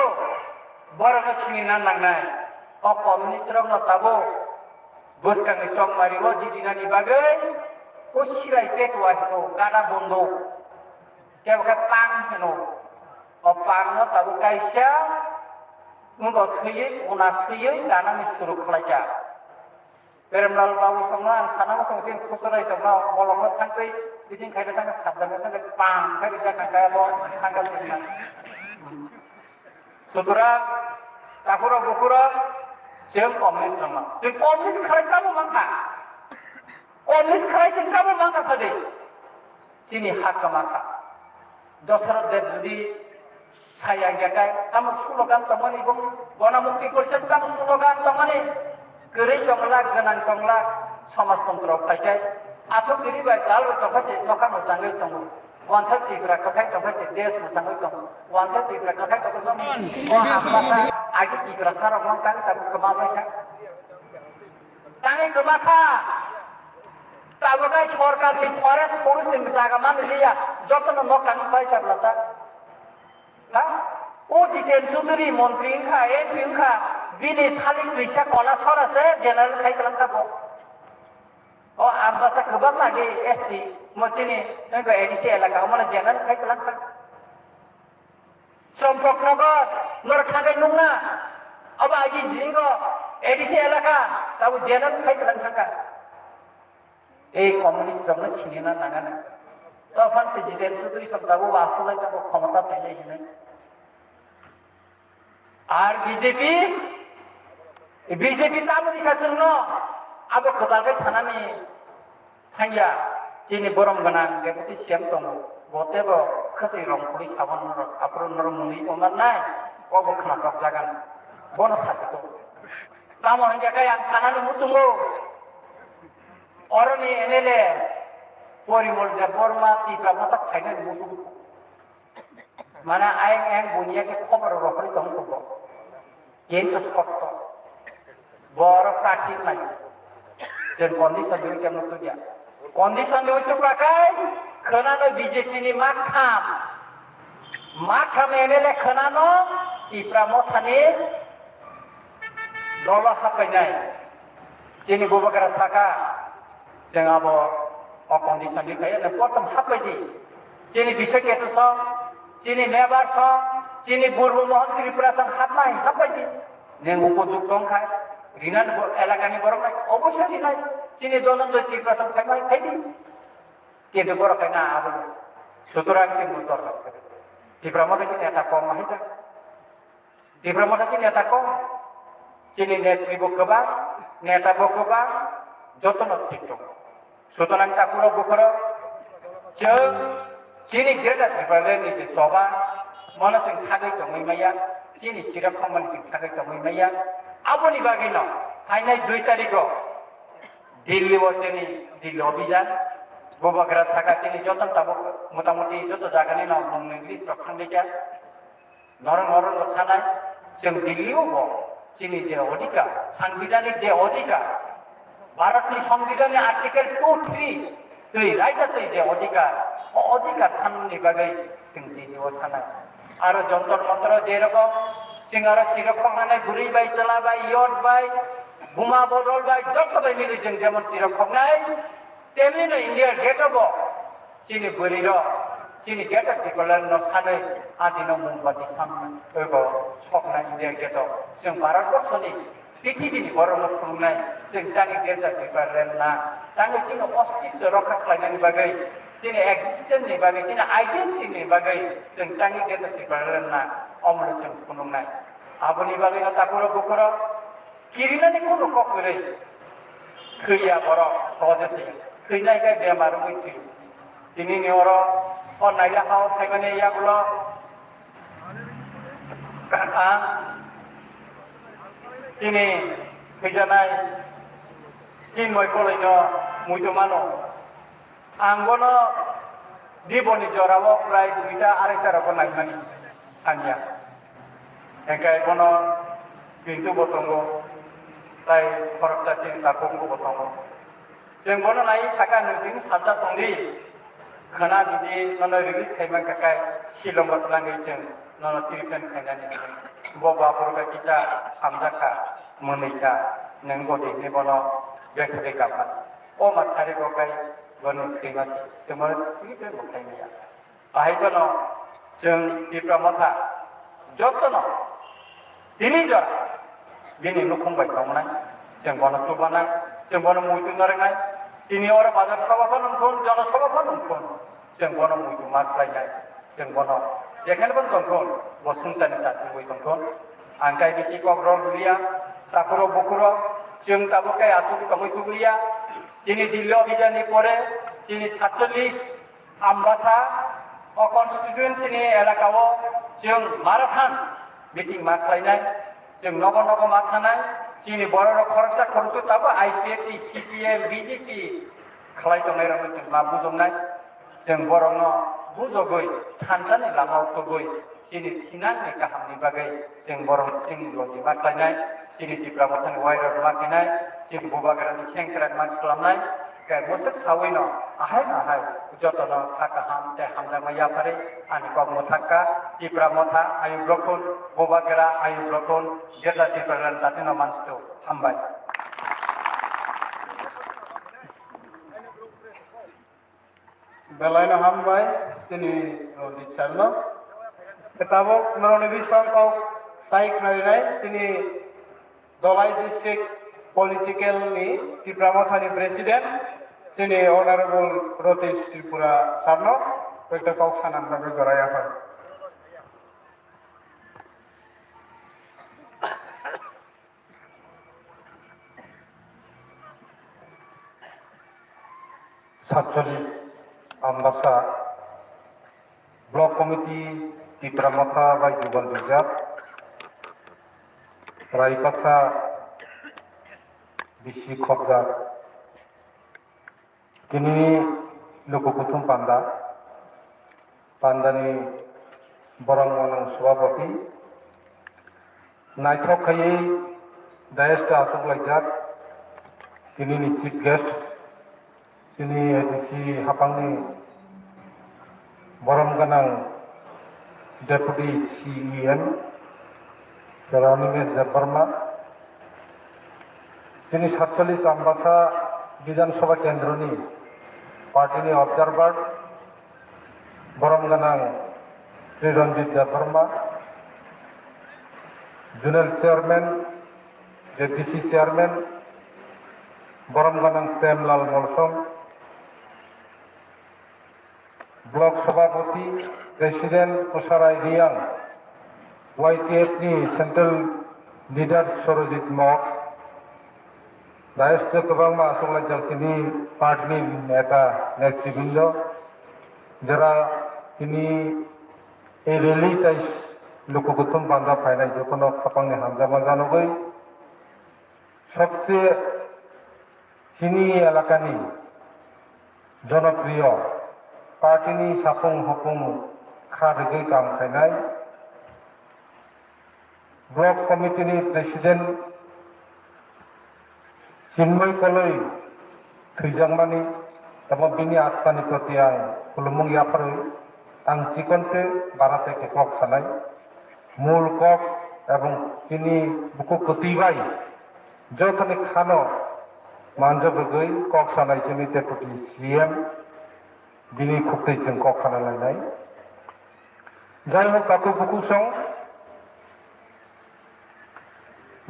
borokno sinina nangnai. O communist rokno tabuk bwskangni chongmari o jidinani bagwi o silai pekwa hino, gada bondo, kebo khe pang hino. O pangno tabuk kaisa wngkok swiwi, una swiwi ganani suru khlaijak. Premlal babu songno ang sana song sin Khusurai songno bolongno thangtwi bising khaina thangkhe sabjani thangkhe pang khe rijak kha kaya bo thangkhe singna. Sutura, takhuro bukhuro, chwng communist rokno. Chwng communist khlai tamo mankha. Communist khlai chwng tamo mankha sadi. Chini ha kwma kha. Dosarok Deb jodi saya hingya khe, tamo slogan tongmani, bo Ganamukti Porishad tamo slogan tongmani, kwrwi tongla, gwnang tongla, somajtontro phai khe, athuk kwrwi bai tal rok tongkha se nokha mwchangwi tongo. Wansa Tripura kwthai tongkha se desh mwchangwi tongo. Wansa Tripura kwthai tongkha se o hamsa kha, agi Tripura sarok no tang tabuk kwma bai kha. Tangwi kwma kha. Tabuk khe sorkar ni forest, forest ni jaga mani liya, joto no nok tangwi bai kha bwlasa. Ha? O Jiten Chaudhary montri wngkha, M P wngkha, bini thalik twisa kola sora se general khai kwlangkha bo. O Ambasa kwbangma agi S T, mo chini, wngkha A D C elaka, omono general khai kwlangkha. Sompok Nagar, norok thangwi nukna, abo agi jringo A D C elaka, tabo general khai kwlangkha. Ei communist rokno sinina nangani. Tophan se Jiten Chaudhary song tabuk wa aphulai tabuk khomota painai hinwi. Ar B J P, B J P tamoni kha chwngno abo kwtal khe sanani thangya. Chini borom gwnang deputy C M tongo, bo tebo khwswi rong khwi sabon norok, aphuru norok mwnwi tongma nai, obo khna tok jagan, bono sasi tongo. Tamo hingya khe ang sanani muchungo, oroni M L A Porimol Debbarma Tipra Motha phainani muchungo. Mane ayang ayang bunya khe khobor rohorwi tong tongo. Kintu sotto. Borok Party lai. Chen condition di uitam no tuya. Condition di uitam pakai, khana no B J P ni makham. Makham M L A khana no Tipra Motha ni dolo hapainai. Chini bubagra saka, cheng abo o condition di kaya, na potom hapai di. Chini bisai ketu song, chini mebar song, chini burbu mohon Tripura song hapnai hapai di. Neng upojukto wngkha, rinani bo-, elakani borok nai, obosai rinai, chini Dhananjay Tripura song phaimai phaidi. Kintu borok khe na abo. Sutorang chini utor. Tipra Motha chini eta kom hai ta. Tipra Motha chini eta kom. Chini netri bo kwbang, neta bo kwbang, jotono thik tongo. Sutorang takhurok bukhurok, chwng chini Greater Tipraland ni je choba, mono chwng thagwi tongwi maya, chini sirok khongmani chwng thagwi tongwi maya. Aboni bagwino phainai dui tarikho Delhi o chini Delhi obijan, bubagra saka chini joto tabuk motamuti joto jagani no mungni list rok thangwi kha. Norok norok no thanai, chwng Delhi o bo chini je odhikar, sangbidhanik je odhikar, Bharat ni Sangbidhan ni Article two three twi raida twi je odhikar, o odhikar sanni bagwi chwng Delhi o thanai. Aro Jantar Mantar o je rokom chwng aro sirok khoknai, bwrwi bai, chwla bai, yot bai, buma bodol bai, joto bai mili chwng jemon sirok khoknai, temni no India gate o bo chini bwrwi rok, chini Greater Tipraland no sanwi adino mombati samna ebo sokna India gate o. Chwng Bharat borsoni, pithibini borokno phunuknai, chwng tangwi Greater Tipraland na, tangwi chini ostitto rokha khlainani bagwi, chini existence ni bagwi, chini identity ni bagwi chwng tangwi Greater Tipraland na, omono chwng phunuknai. Aboni bagwino takhurok bukhurok kirinani kunu kok kwrwi thwiya borok, sohoje thwiya. Thwinai khe bemar wngwi thwi. Tini ni oro o naila ha o phaimani yagulo ang chini thwijanai Chinmoy Koloi no muitu mano. Ang bono diboni jorao prai duita araita rogo naimani sanya. Hingke bono pintu bo tongo, tai khoroksa chini takhuk bo tongo. Chwng bono nai saka nwng tini salsa tongdi, khwna bidi nono release khaima khakai silongo twlangwi chwng nono treatment khainani. Bo baphuru khe kisa hamjakha, mwnwikha, nwng godi hinwi bono betha bai kapha. O ma sari bo kai bono khwima se, chwng bono treatment bo khaimaya. Ahai bono chwng Tipra Motha jotono tini jora bini nukhung bai tongnai, chwng bono chubanai, chwng bono muitu narwknai. Tini oro bazar sabha phano wngthun, jona sabha phano wngthun, chwng bono muitu ma khlainai, chwng bono jekheno bono tongthun, bo swngcharni chati wngwi tongthun. Ang kai bisi kok rw liya, takhurok bukhurok, chwng tabuk kai achuk tongwi chuk liya. Chini Delhi obijan ni pore chini satchollis Ambasa o constituency ni elaka o chwng marathon meeting ma khlainai, chwng nogo nogo ma thanai, chini borok rok khoroksa khoroksa tabuk I P F T, C P M, B J P khlai tongnai rokno chwng ma bujoknai, chwng borok no bujogwi thansa ni lama o tubui chini thinang ni kaham ni bagwi chwng borok chini logi ma khlainai, chini Tipra Motha ni wai rok ma khlainai, chini bubagra ni sengkrak ma swlamnai. Khe bwswk saui no ahai no ahai joto no kha kaham tei hamjakma yapharwi ani kok mwthak kha. Tipra Motha ayuk rokun, bubagra ayuk rokun, Greater Tipraland dati no mansitu. Hambai. Belai no hambai chini Ranjit sir no. Khe tabuk norokni bising kok sai khnarinai chini Dholai district political ni Tipra Motha ni president chini Honorable Ratish Tripura sir no koi ekta kok sanani bagwi jora yaphar. Satchollis Ambasa Block Committee Tipra Motha bai jubal rijak, Raipasa bisi khobjak. Tini luku kuthum panda, pandani borok mwnang subapati, naithok khaiwi dais o achuk laijak, Tinini chief guest, chini A D C hapangni borom gwnang Deputy C E M, Sir Animesh Debbarma, chini satchallis Ambasa Bidhan Sabha Kendroni party ni observer, borom gwnang Sri Ranjit Debbarma, Zonal Chairman, A D C Chairman, borom gwnang Premlal Molsom, Block Sabhapati, President Kusarai Riang, Y T F ni Central Leader Sorojit Mok, dais o kwbangma aswk laijak chini party ni neta netribindo, jara tini ei rally tai luku kuthum banda phainai jotono khapangni hamjakma janogwi. Sobse chini elakani jonopriyo party ni sapung hopung kha rwgwi kam khainai block committee ni president Chinmay Koloi thwijakmani, tamo bini atmani proti ang khulumung yapharwi ang chikon tei bara tei khe kok sanai. Mul kok ebong chini bukhuk kwtwi bai jotoni khano manjak rwgwi kok sanai chini Deputy C M, bini khuktwi chwng kok khana lainai. Jai hok, takhuk bukhuk song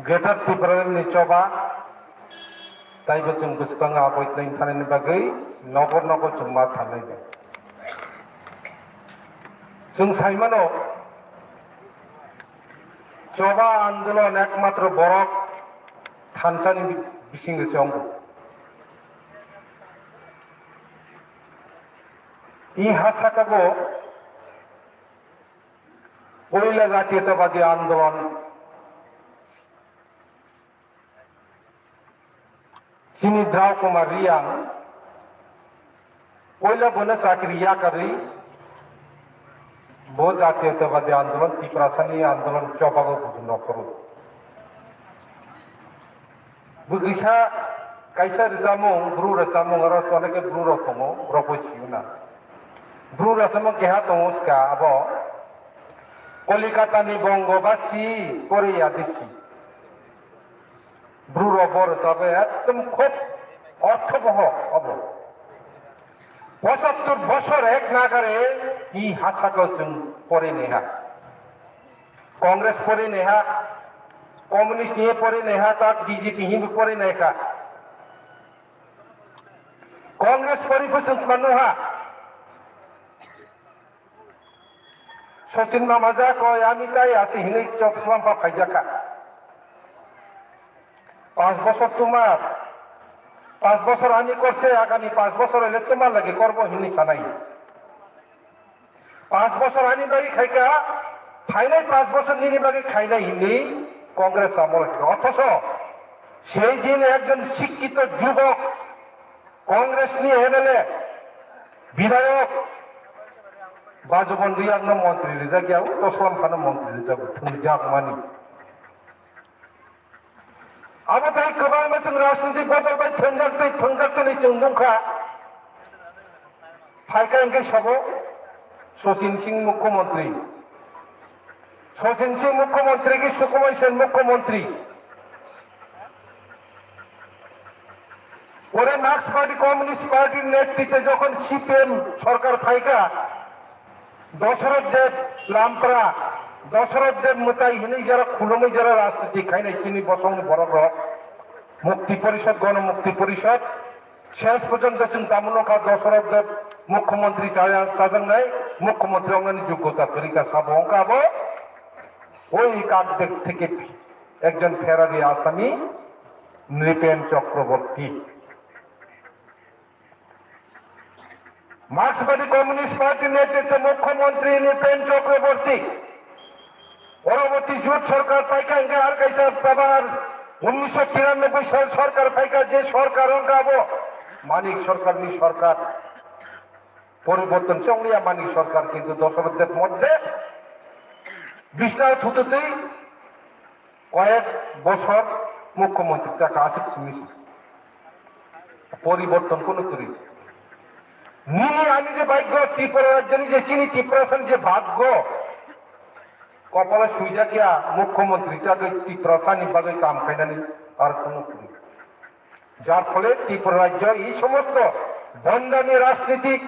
Greater Tipraland ni choba, taibo chwng bwskango aboitnai thanani bagwi nokor nokor chwng ma thangnai de. Chwng saimano, choba andolon ekmatro borok thansani bisingo se wngo. I ha sakago Poila Jatiyotabadi Andolon, chini Drao Kumar Reang, poila bono chakri yakarwi, bo Jatiyotabadi Andolon, Tiprasani Andolon chobago budu nokhoro. Bo kisa kaisa rwchapmung, bru rwchapmung, oro onekhe bru rok tongo, borok bo sio na. Bru rwchapmung keha tongo ska abo, Kolikatani Bongobasi Korea Disi. Bru rok bo rwchabe ekdom khub orthoboho obo. Pochattor bosor ek nagare i ha saka chwng pore neha. Congress pore neha, Communist ni pore neha, ta B J P hinwi pore neha. Congress pore bo chwng manu ha. Sachin Mamaja koi, ami tai ase hinwi chok swlampa phaijakha. Panch bosor tumar, panch bosor ami korse, agami panch bosor ele tumar lagi korbo hinwi sanai. Panch bosor ani bagwi khaikha, phainai panch bosor nini bagwi khainai hinwi Congress amol khaikha. Othocho sei din ekjon sikkito jubok Congress ni M L A, bidhayok, Bajubon Riyang no montri rijak ya, Doslam Khan no montri rijak, thwngjak mani. Abo tai kwbangma chwng rajnitik bodol bai thwngjak tei thwngjak tei chwng nungkha. Phaikha hwnkhe sabo Sachin Singh Mukhyamantri. Sachin Singh Mukhyamantri ki Sukumar Sen Mukhyamantri. Pore Marxbadi Communist Party netritwe jokhon C P M sorkar phaikha, Dosoroth Deb Lampra, Dosoroth Deb mwtai hinwi jara khulumwi jara rajniti khainai chini bosongni borok rok, Mukti Porishad, Gono Mukti Porishad, ses porjonto chwng tamo nukha Dosoroth Deb mukhyamantri chaya-, chajaknai, mukhyamantri wngnani joggota kwrwi kha sabo wngkha abo, oi kak dek theke ekjon Ferrari Asami Nripen Chakraborty. Marxbadi Communist Party netritwe Mukhyamantri Nripen Chakraborty, পরবর্তী জোট সরকার পাইকা হইংকে আর কাইসা আবার উনিশশো তিরানব্বই সাল সরকার পাইকা যে সরকার হইংকে abo Manik Sarkar ni sorkar. Poriborton se wngya Manik Sarkar, kintu Dosoroth Deb moddhe bisna thututwi koyek bosor mukhyamantri chakha aswk simi se. Poriborton kono kwrwi. Nini ani je bhagyo, Tripura rajyoni je chini Tiprasani je bhagyo, kopalo swijak ya mukhyamantri chagwi Tiprasani bagwi kam khainani ar kono kwrwi. Jar phole Tripura rajyo ei somosto bondani rajnitik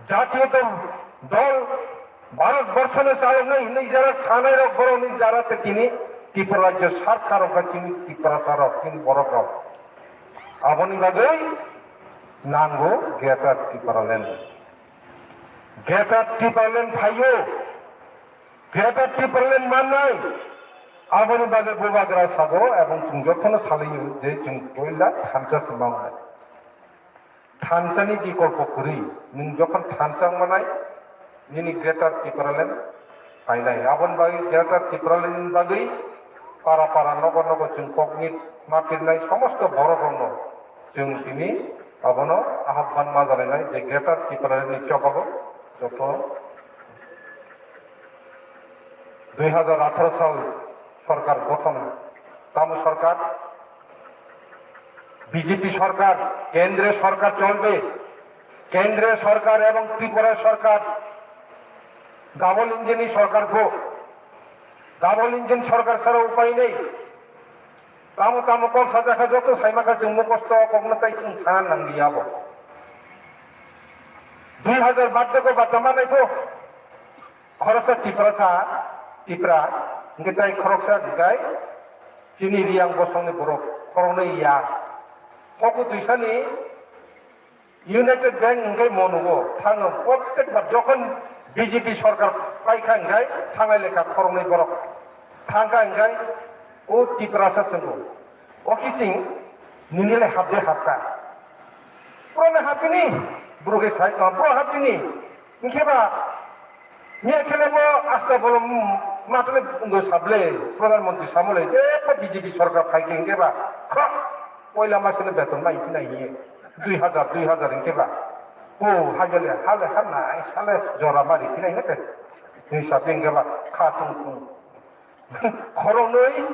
jatiyo dol Bharat borsono chaloknai hinwi jara sanai rok borokni jara te tini Tripura rajyo sarkar rok ba chini Tiprasa rok chini borok rok. Aboni bagwi nango Greater Tipraland. Greater Tipraland phaio. Greater Tipraland mannai. Aboni bagwi bubagra sago ebong chwng jotono salaio je chwng puila thansa se mangnai. Thansani bikolpo kwrwi, nwng jokhon thansa wngmanai, nini Greater Tipraland phainai. Aboni bagwi Greater Tipraland ni bagwi para para nogo nogo chwng kokni ma pirnai somosto borok rokno chwng tini abono ahapban ma jalainai je Greater Tipraland ni chobago joto dui hajar atharo sal sorkar gothon, tamo sorkar, B J P sorkar, kendriyo sorkar cholbe, kendriyo sorkar ebong Tripura sorkar double engine ni sorkar kho, double engine sorkar sara upai nei. Tamo tamo kok sajakha joto saimakha chwng mukosto kokno tai chwng sana nangli abo. Dui hajar bat jogo bata manai kho. Khoroksa Tiprasa, Tipra, hingke tai khoroksa hingkai chini Riyang bosongni borok khoroknwi ya. Hoku tuisani United Bank hingkai monugo thango, prottek bar jokhon B J P sorkar paikha hingkai thangai lekha khoroknwi borok thangkha hingkai o Tiprasa swngo. O kising nini le habde habka. Pro na hapini, bro ke sai to, pro hapini. Hingke ba, miya khele bo asta bolo matole bo sable, Pradhan Mantri samole, je po B J P sorkar phai ke hingke ba, kha, poila masene beton mai pina hiye, dui hajar, dui hajar hingke ba. O, hagele, hale, hana, sale, jora mari pina hingke. Ni sabe hingke ba, kha tung tung. Khoroknwi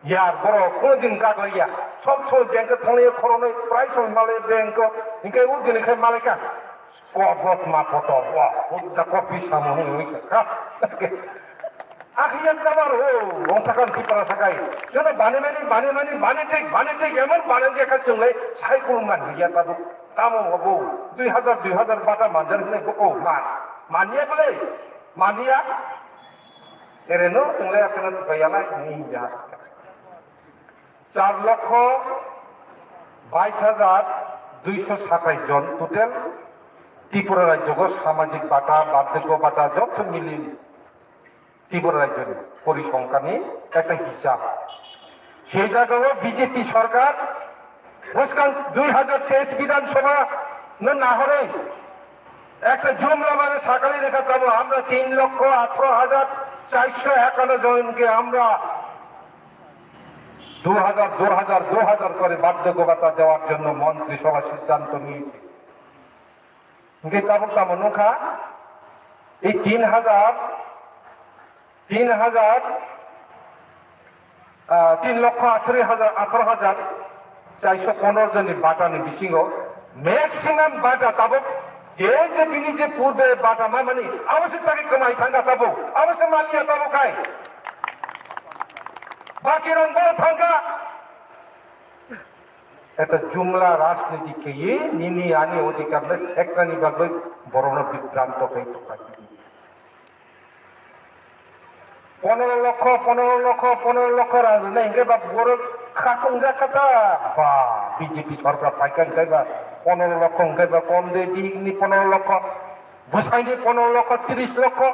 yar borok kono din kaklaiya. Sob somoi bank o thanglaiya khoroknwi, prai somoi malaiya bank o. Hingke o din khe malaikha. Kobot ma poto, wa, hudda kopi samo hwnwi sakha. Akhiya kabar o, wngsakan Tipra sakai. Jono bani mani, bani mani, bani thik, bani thik, emon bani je kha chwnglai, sai kulum man ya tabuk. Tamo obo, dui hajar, dui hajar bata manjar hwnwi bo o man. Manya bole, manya. Ereno chwnglai akheno thupaiya lai hwnwi himya. Char lokho bais hajar duiso satais jon total Tripura rajyogo samajik bata, bardhokyo bata joto mili Tripura rajyoni porisongkhani ekta hisab. Sei jagao B J P sorkar bwskang dui hajar teis Bidhan Sabha no nahorwi ekta jumla mane sakali rekha tamo, আমরা তিন লক্ষ আঠারো হাজার চারশো একান্ন জনকে আমরা দু হাজার, দু হাজার, দু হাজার করে বার্ধক্য ভাতা দেওয়ার জন্য মন্ত্রিসভা সিদ্ধান্ত নিয়েছে। Hingke tabuk tamo nukha, ei tin hajar, tin hajar, ah, tin lokho atharo hajar, atharo hajar, chairso pondro jonni batani bisingo maximum bata tabuk je je bini je purbe bata mamani, abo se chakri kwmai thangkha tabuk, abo se maliya tabuk hai. Baki rang bo thangkha. Eta jumla rajniti kaiye nini ani odhikar le seknani bagwi borokno bibranto khai tongkha. Pondro lokho, pondro lokho, pondro lokho rang rwnai hingke ba borok kha tongjak kha ta. Ba, B J P sorkar phaikha hingke ba pondro lokho hingke ba kom de di ni pondro lokho, bwsai ni pondro lokho, tris lokho.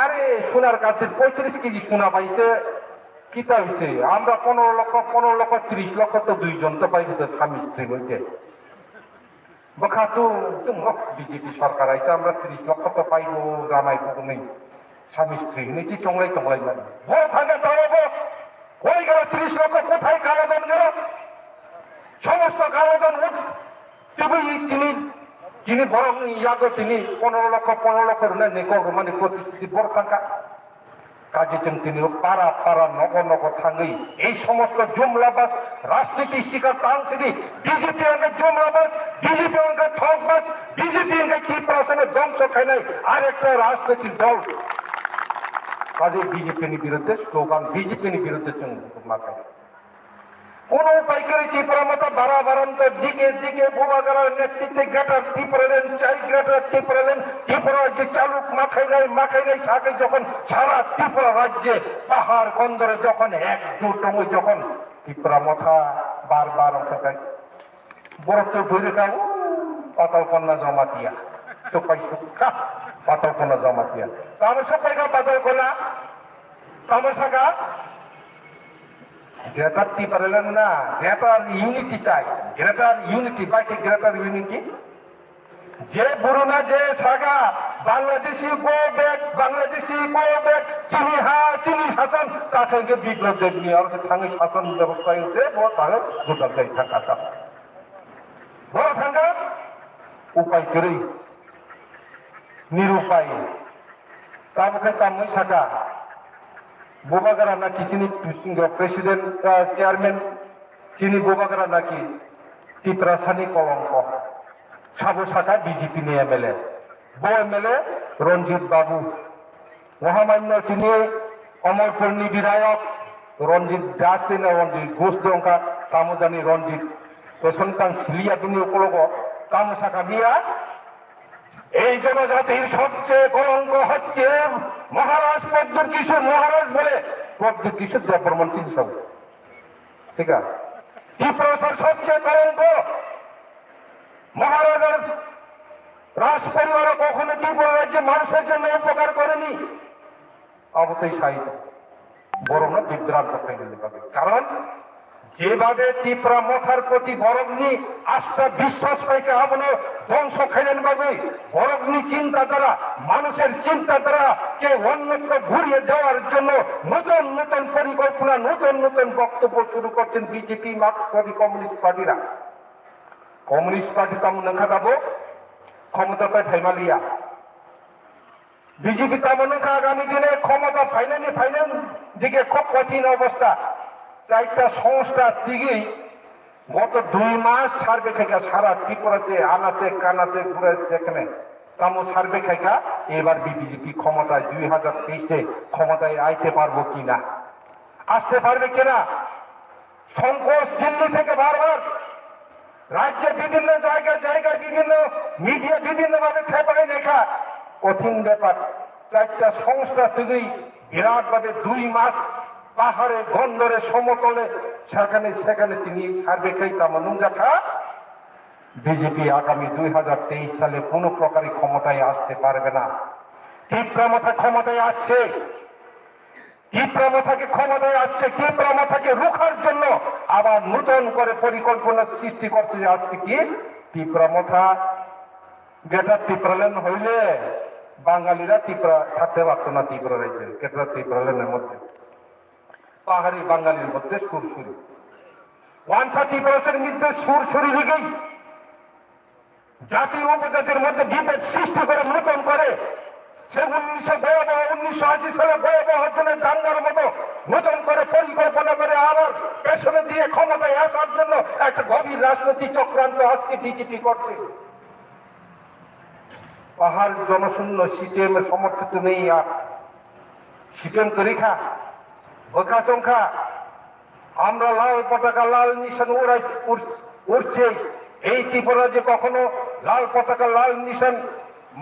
Are sonar karti poitris kg sona paise, kita hoise, আমরা পনেরো লক্ষ, পনেরো লক্ষ, ত্রিশ লক্ষ তো দুইজন তো পাইবো তো স্বামী স্ত্রী হইতে। Bwkha tu, tum, oh, B J P sorkar aisa, আমরা ত্রিশ লক্ষ তো পাইবো, জামাই বউ নেই, স্বামী স্ত্রী নেই, si chonglai tonglai mani. Bo thangkha tamo bo, koi gelo ত্রিশ লক্ষ, কোথায় কালো ধন গেল? সমস্ত কালো ধন উঠ, tibwi tini, tini borok ni yago tini পনেরো লক্ষ, পনেরো লক্ষ rwnai ni kok rwmani protistiti borok thangkha. Aji chwng tini para para nogo nogo thangwi ei somosto jumlabas rajniti sikar tang sidi. B J P hwnkhe jumlabas, B J P hwnkhe thokbas, B J P hwnkhe Tiprasano dhongso khainai arekta rajniti dol. Kaje B J P ni biruddhe slogan, B J P ni biruddhe chwng ma khainai. Kono upai kwrwi Tipra Motha bara baranto dike dike Bubagra netritwe Greater Tipraland chai, Greater Tipraland, Tripura je chaluk makhainai, makhainai sakai jokhon sara Tripura rajye pahar gondore jokhon ekjut tongwi jokhon Tipra Motha bar bar ongkha kai. Borok to bwrwi kha, o, Patal Konna Jamatia. Sopai sukha Patal Konna Jamatia. Tamo sopai kha Patal Konna. Tamo saka Greater Tipraland na, Greater Unity chai, Greater Unity, bai khe Greater Unity. Je buruna je saka Bangladeshi go back, Bangladeshi go back, chini ha, chini sason, ta khe ke Biplab Debni aro khe thangwi sason bebostha se bo ta khe gudak jai thangkha ta. Bo thangkha upai kwrwi, nirupai. Tamo khe tamwi saka, Bubagra naki chini bisingo president, ah, chairman, chini Bubagra naki Tiprasani kolongko. Sabo saka B J P ni M L A. Bo M L A Ranjit Babu. Mohamanyo chini Omorpurni bidhayok Ranjit Das tei Ranjit Ghosh de ongkha, tamo jani Ranjit. Peson tang siliya bini ukologo, tamo saka miya. এই জনজাতির সবচেয়ে কলঙ্ক হচ্ছে মহারাজ প্রদ্যুৎ কিশোর মহারাজ বলে প্রদ্যুৎ কিশোর দেববর্মন সিং সাহু। ঠিক আছে? ত্রিপুরার সবচেয়ে কলঙ্ক মহারাজার রাজ পরিবার কখনো ত্রিপুরা রাজ্যে মানুষের জন্য উপকার করেনি। Abo tei sai borokno bibranto khainani bagwi. Karon jebade Tipra Mothar proti borokni asta biswas phaikha, abono dhongso khainani bagwi, borokni chinta dhara, manusher chinta dhara ke onnotro ghuriye dewar jonno nuton nuton porikolpona, nuton nuton boktobbo shuru korchen B J P Markswadi Communist Party ra. Communist Party tamo nangkha tabo khomota tai phaimaliya. B J P tamo nangkha agami dine khomota phainani phainani dike khub kothin obostha. Chaita songstha tigwi goto dui mas survey khaikha sara Tripura se, ana se, kana se, gura se khne. Tamo survey khaikha, ebar B J P khomota dui hajar teis se khomota aite parbo ki na? Aste parbe ki na? সংকোচ দিল্লি থেকে বারবার রাজ্যে বিভিন্ন জায়গায় জায়গায় বিভিন্ন মিডিয়া বিভিন্নভাবে খেপাই লেখা কঠিন ব্যাপার। চারটা সংস্থা তুলি বিরাটভাবে দুই মাস পাহাড়ে বন্দরে সমতলে সেখানে সেখানে তিনি সার্ভে খাই কামানুন যাখা। বিজেপি আগামী দুই হাজার তেইশ সালে কোনো প্রকারই ক্ষমতায় আসতে পারবে না। তীব্র মাথা ক্ষমতায় আসছে। তীব্র মাথাকে ক্ষমতায় আসছে, তীব্র মাথাকে রুখার জন্য আবার নতুন করে পরিকল্পনা সৃষ্টি করছে যে আজকে কি তীব্র মাথা গ্রেটার ত্রিপুরাল্যান্ড হইলে বাঙালিরা ত্রিপুরা থাকতে পারতো না, ত্রিপুরা রাজ্যে গ্রেটার ত্রিপুরাল্যান্ডের মধ্যে পাহাড়ি বাঙালির মধ্যে সুরসুরি ওয়ানসা ত্রিপুরাসের মধ্যে সুরসুরি লেগেই জাতি উপজাতির মধ্যে বিভেদ সৃষ্টি করে নতুন করে সে উনিশশো বয়ানব্বই, উনিশশো আশি সালে বয়ানব্বই জনের দাঙ্গার মতো নতুন করে পরিকল্পনা করে আবার পেছনে দিয়ে ক্ষমতায় আসার জন্য একটা গভীর রাজনৈতিক চক্রান্ত আজকে বিজেপি করছে। পাহাড় জনশূন্য সিপিএম এ সমর্থিত নেই আর সিপিএম তরিকা বোকা সংখ্যা। আমরা লাল পতাকা লাল নিশান উড়াই উড়- উড়ছে। এই ত্রিপুরা যে কখনো লাল পতাকা লাল নিশান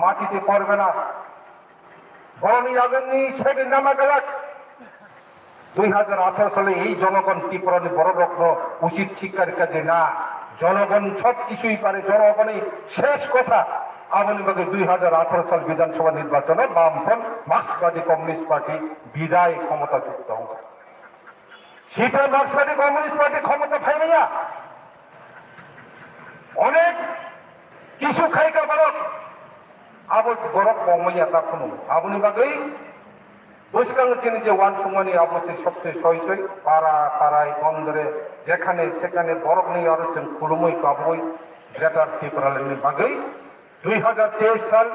মাটিতে পড়বে না। বরং আগামী সেদিন নামা গেলাক দুই হাজার আঠারো সালে এই জনগণ ত্রিপুরার বড় রত্ন উচিত শিক্ষার কাজে না, জনগণ সব কিছুই পারে, জনগণই শেষ কথা। আগামী বাকি দুই হাজার আঠারো সাল বিধানসভা নির্বাচনে বামফ্রন্ট মার্ক্সবাদী কমিউনিস্ট পার্টি বিদায় ক্ষমতাচ্যুত হবে। সিপিএম মার্ক্সবাদী কমিউনিস্ট পার্টি ক্ষমতা পাইবে না। অনেক কিছু খাইকা বারক আবো বরক কমইয়া তা খুনো আবুনি বাকি বুঝকাং চিনি যে ওয়ান সুমানি আবো সে সবচেয়ে সই সই পাড়া পাড়ায় বন্দরে যেখানে সেখানে বরক নেই আরো চেন খুলুমই কাবই গ্রেটার ত্রিপুরাল্যান্ডের বাকি দুই হাজার তেইশ সাল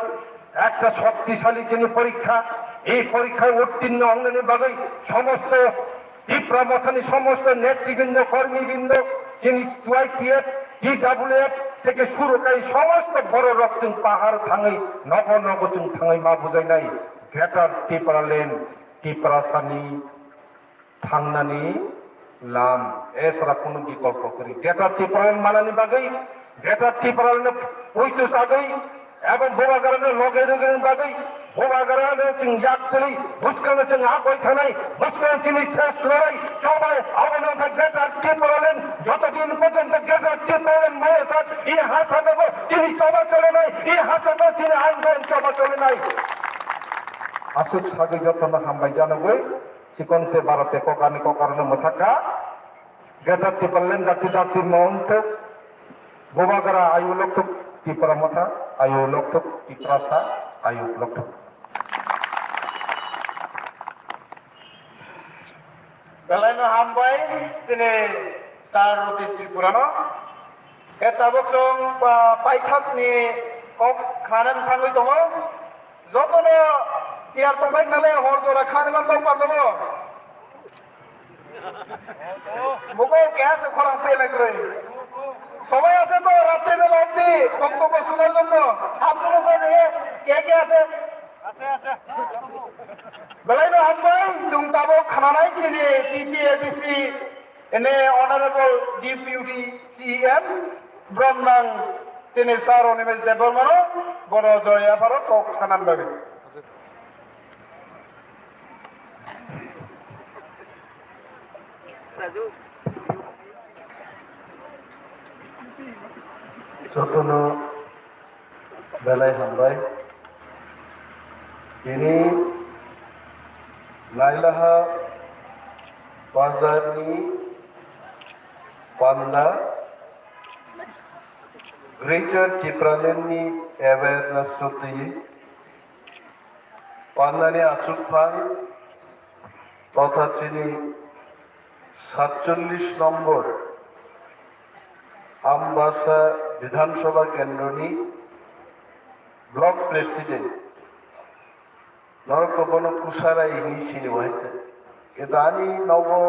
একটা শক্তিশালী চিনি পরীক্ষা। এই পরীক্ষায় উত্তীর্ণ হওয়ার বাদে সমস্ত ত্রিপুরা মথানি সমস্ত নেতৃবৃন্দ, কর্মীবৃন্দ, যিনি ওয়াইপিএফ, টিডাব্লিউএফ থেকে শুরু করে সমস্ত বড় রক্তচুং পাহাড় থাঙে নগর নগরচুং থাঙে মা বুঝাই নাই গ্রেটার ত্রিপুরা ল্যান্ড ত্রিপুরা সানি থাংনানি lam, esora kunu bikolpo kwrwi. Greater Tipraland manani bagwi, Greater Tipraland poito sagwi, ebong Bubagrano loge rwgwini bagwi, Bubagrano chwng yak kwrwi, bwskangno chwng agoi thanai, bwskang chini ses kwrwi, chobai, abono wngkha Greater Tipraland, joto din porjonto Greater Tipraland maya sak, i ha sakabo chini choba cholenai, i ha sakabo chini andolon choba cholenai. Aswk sagwi jotono hambai janagwi. Chikon te baro te kok ani kok arno mwthakha. Greater Tipraland jati jati mount Bubagra ayu lokthuk Tipra motha ayu lokthuk Tiprasa ayu lokthuk. Belai no hambai chini Sir Ratish Tripura no. Khe tabuk chwng, ah, paithak ni kok khanan thangwi tongo. Jotono tiyar tongbai nale hor jora khanima tong pardongo. Mugo gas khorang pe na kroi. Sobai ase to ratri bela obdi koktobbo sunar jonno. Apnara sa je ke ke ase? Belai no hambai, chwng tabuk khananai chini T T A D C, ene Honorable Deputy C M, Bromnang chini Sir Animesh Debbarma no, bono joya pharo kok sanan bagwi. Jotono belai hambai. Tini Nailaha bazarni panda Greater Tipralandni awareness chotwi pandani achukphang totha chini satchollish nombor Ambasa Bidhan Sabha Kendroni Block President norok to bono Kusarai hinwi sini bo hai khe. Kintu ani nogo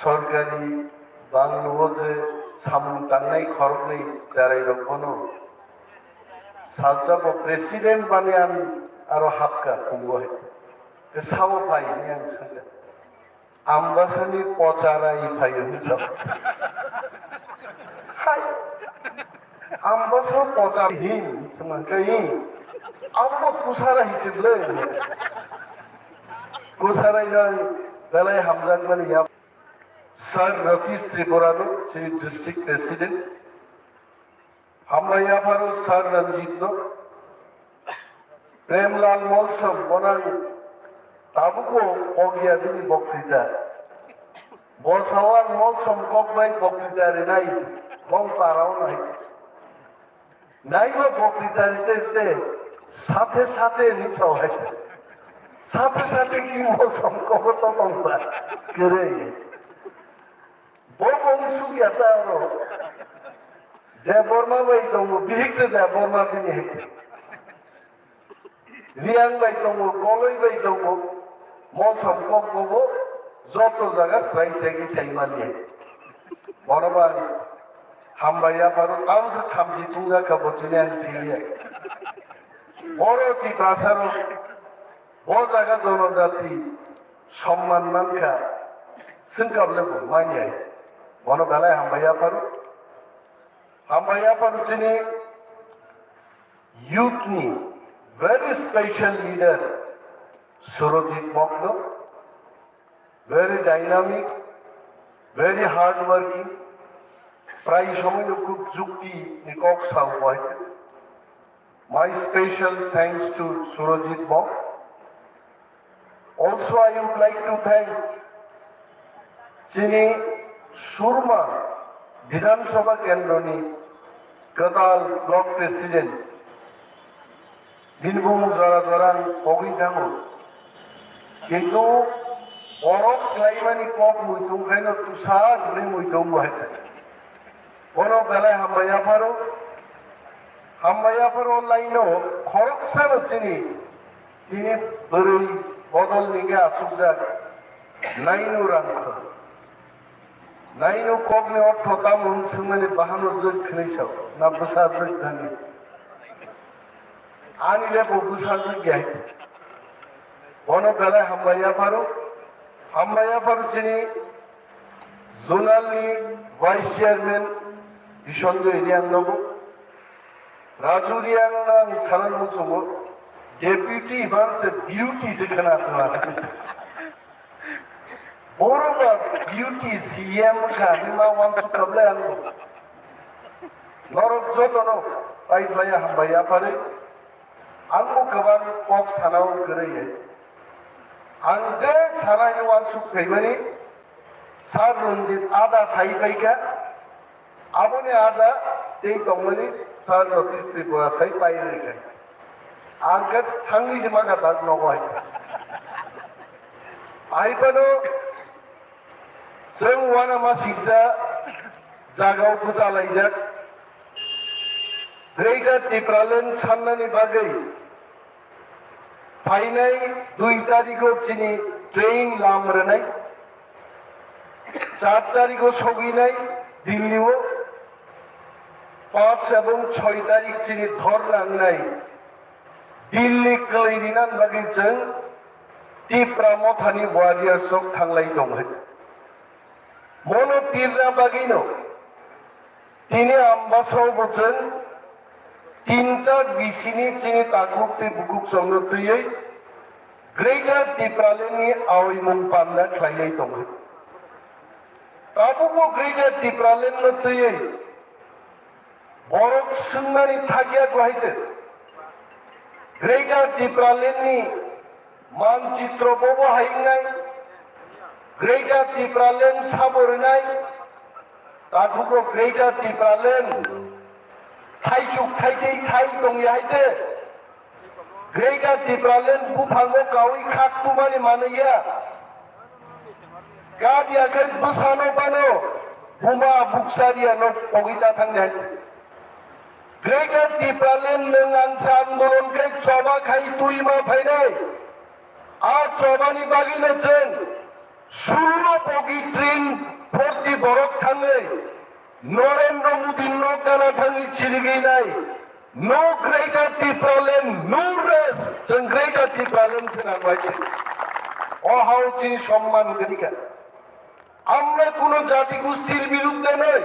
sorkari bangluo je samung tangnai khoroknwi cherairok bono salsa bo president bani ang aro hapkha phungo hai khe. Sao phai hinwi ang sakha. Ambasani pochara i phaio hinwi sa. Hai. Ambasa pochara hin, sima kai hin. Abo kusara hichirle. Kusara yang belai hamjak mani ya. Sir Ratish Tripura no, chini district president. Hambai yapharo Sir Ranjit no. Premlal Molsom bonang tabuko ogya bini boktwita. Bosawang Molsom kokbai boktwita rinai bong parao nai. Naibo boktwita rite rite sathe sathe ni sao hai. Sathe sathe ki Molsom kogo to tongba. Kere. Bo bong sukya ta aro. Debbarma bai tongo, bihik se Debbarma bini hai. Riang bai tongo, Koloi bai tongo, Molsom kok bobo joto jaga srai srai khe sai manya. Bono bai hambai yapharo tamsa thamchi tungjakha bo chini ang siliya. Boro Tiprasa rok bo jaga jonojati somman mankha, swngkar le bo manya. Bono belai hambai yapharo. Hambai yapharo chini youth ni very special leader Surojit Mokno, very dynamic, very hard working, prai somoino khub jukti ni kok sao bo hai khe. My special thanks to Surojit Mok. Also, I would like to thank chini Surma Bidhan Sabha Kendroni kwtal Block President, bini bumung jora jora ang kogwi thango. Kintu borok khlaimani kok muitung khaino tusa rwgwi muitung bo hai thai. Bono belai hambai yapharo, hambai yapharo laino khoroksano chini Chini bwrwi bodol ni khe achukjak nainu rangkhor. Nainu kokni ortho tamo hwn swngmani bahano jwk khwnwi sao, na bwsa jwk thani? Ani le bo bwsa jwk ya. Bono belai hambai yapharo, hambai yapharo chini zonal ni vice chairman Bisonjoy Riang nobo. Raju Riang no ang sana muchungo, deputy iban se beauty se khna sima. Boro ba beauty C M kha ni ma wansuk kable ang. Norok joto no tai blaya hambai yaphari. Ang bo kwbang kok sana o kwrwi. Ang je sana ni wansuk khaimani Sir Ranjit ada sai paikha. Aboni ada tei tongmani Sir Ratish Tripura sai pai rwkha. Ang khe thangwi se maka tak nogo hai. Hai phano chwng uanamasingcha jagao bwchalaijak. Greater Tipraland sannani bagwi phainai dui tarikho chini train lam rwnai. Char tarikho sogwinai Delhi-o. Panch ebong choi tarik chini dhorna wngnai Delhi kwlwi rinani bagwi chwng Tipra Mothani warriors rok thanglai tongkha. Mono pirna bagwino tini Ambasao bo chwng tinta bisini chini takhuk tei bukhuk chwngno twiwi Greater Tipraland ni aoimung panda khlailai tongkha. Tabukbo Greater Tipraland no twiwi borok swngmani thakya kwhai se. Greater Tipraland ni manchitro bobo hai wngnai, Greater Tipraland sabo rwnai, takhuko Greater Tipraland thaisuk thaitei thai tongya hai se. Greater Tipraland buphango kaui khak tumani manliya. Kadiya khe bwsano bano buma bukchariya no pogwi ta thangni hai. Greater Tipraland nwng ang sa andolon khe choba khai twi ma phainai. A chobani bagwino chwng sullo bogi train phorti borok thangwi Narendra Modi no gana thangwi chirigwi nai. No Greater Tipraland, no rest. Chwng Greater Tipraland se nang bai se. O hao chini somman kwrwi kha. আমরা কোনো জাতিগোষ্ঠীর বিরুদ্ধে নই।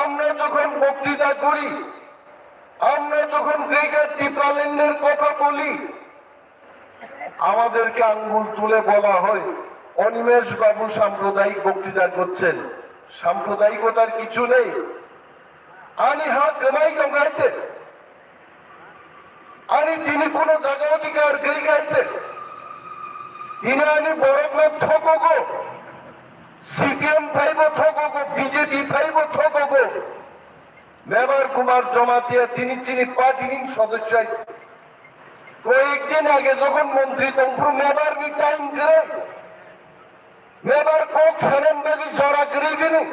আমরা যখন বক্তৃতা করি, আমরা যখন গ্রেটার টিপ্রাল্যান্ডের কথা বলি, আমাদেরকে আঙ্গুল তুলে বলা হয়, "অনিমেষ বাবু সাম্প্রদায়িক বক্তৃতা করছেন।" সাম্প্রদায়িকতার কিছু নেই। Ani ha kwmai tong hai se. Ani tini kuno jaga odhikar kwrwi hai se. Tini ani borok no thokogo. C P M phaibo thokogo, B J P phaibo thokogo. Mebar Kumar Jamatia tini chini party ni sodosyo hai se. Koyek din age jokhon montri tongphuru mebar ni time kwrwi. Mebar kok sanan bagwi jora kwrwi bini.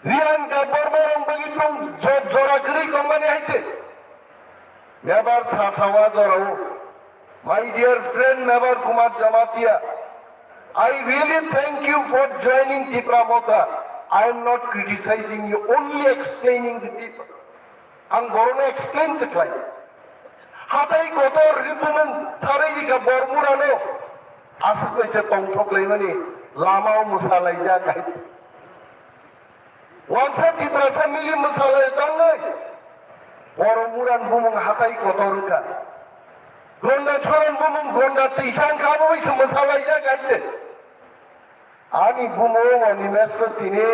Riyan ka borma rong bagwi tong jo-, jora kwrwi tongmani hai se. Mebar sa sawa jorao. My dear friend Mebar Kumar Jamatia, I really thank you for joining Tipra Motha. I am not criticizing you, only explaining the people. Ang borokno explain se khlai. Hatai kotor ri bumung tharwi rikha Bormurano aswk bai se tongthok laimani lamao mwsa laijak hai. Wansa Tiprasa mili mwsa lai tangwi Bormuran bumung hatai kotor wngkha. Gonda Choron bumung gonda tisa wngkha, abo bai se mwsa laijak hai se. Ani bumung Animesh to tini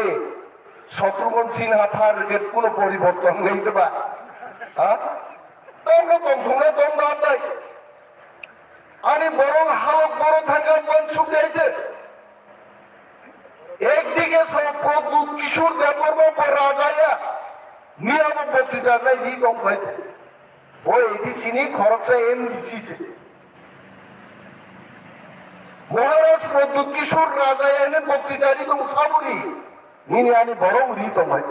Shatrughan Sinha thar rwgwi kuno poriborton nai diba? Ha? Tongno tongthokna tong ba tai. Ani borok halok borok thangkha uansuk dai je. Ekdike sao Pradyut Kishore Debbarma bo rajaya, miya bo bokti darnai di tong bai thai. Bo A D C ni khoroksa M D C se. Maharaj Pradyut Kishore Raja yani bokti dari tong saburi. Nini ani borok ri tong hai.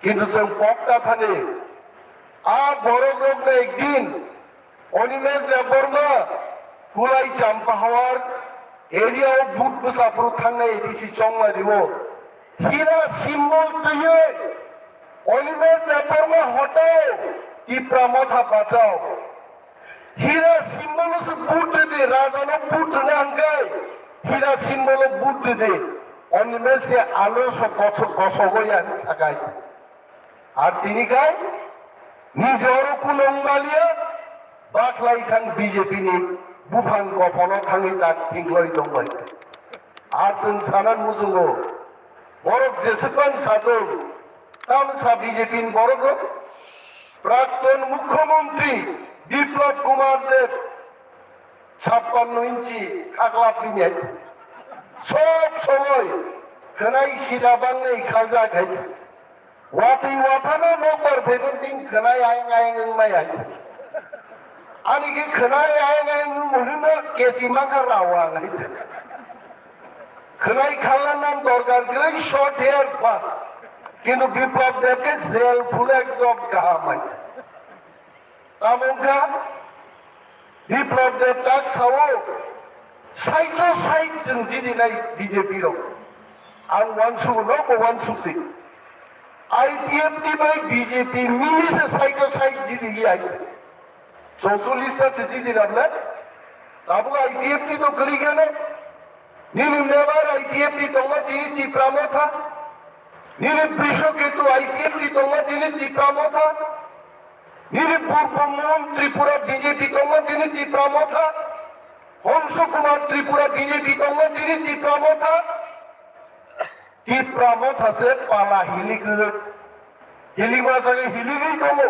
Kintu chwng pokta thani a borok rok na ekdin Animesh Debbarma, Kulai Champahawar area o vote bwsa phuru thangnai A D C chongma rio. Hira symbol twiwi Animesh Debbarma hotao, Tipra Motha bachao. Hira symbol se vote ridi, raja no vote rina hwnkhe hira symbol o vote ridi. Animesh ni alo so koso-, kosogo ya hinwi sakai. Ar tini kai niji oro kunung balia, baklai thang B J P ni buphang kophono thangwi tak thingloi tongbai. Ar chwng sana muchungo, borok jeswkman sadung, tamsa B J P ni borok rok, Prakton Mukhyamantri Biplab Kumar Deb, chappanno inchi khaklap bini hai. Sob somoi khwnai sida bangnai khaljak hai. Watwi wathano nokbar phaikhe bini khwnai ayang ayang wngmai hai. Ani khe khwnai ayang ayang wngmani no kechi mangkha rawa ang hai. Khwnai khalna nang dorkar kwrwi short hair bas. Kintu Biplab Deb khe jail phul ekdom kaham hai. Tamo wngkha Biplab Deb tak sao, saito sait chwng jidinai B J P rok. Ang uansukno bo uansukdi. I P F T bai B J P mili se saito sait jidi ya. Chorchollis ta se jidi rabla. Tabuk I P F T to kwrwi khe no. Nini member I P F T tongma tini Tipra Motha. Nini Brishoketu I P F T tongma tini Tipra Motha. Nini Purbo Mon Tripura B J P tongma tini Tipra Motha. Hongsu Kumar Tripura B J P tongma tini Tipra Motha. Tipra Motha se pala hilik rwk. Hilik masa ke hilik tongo.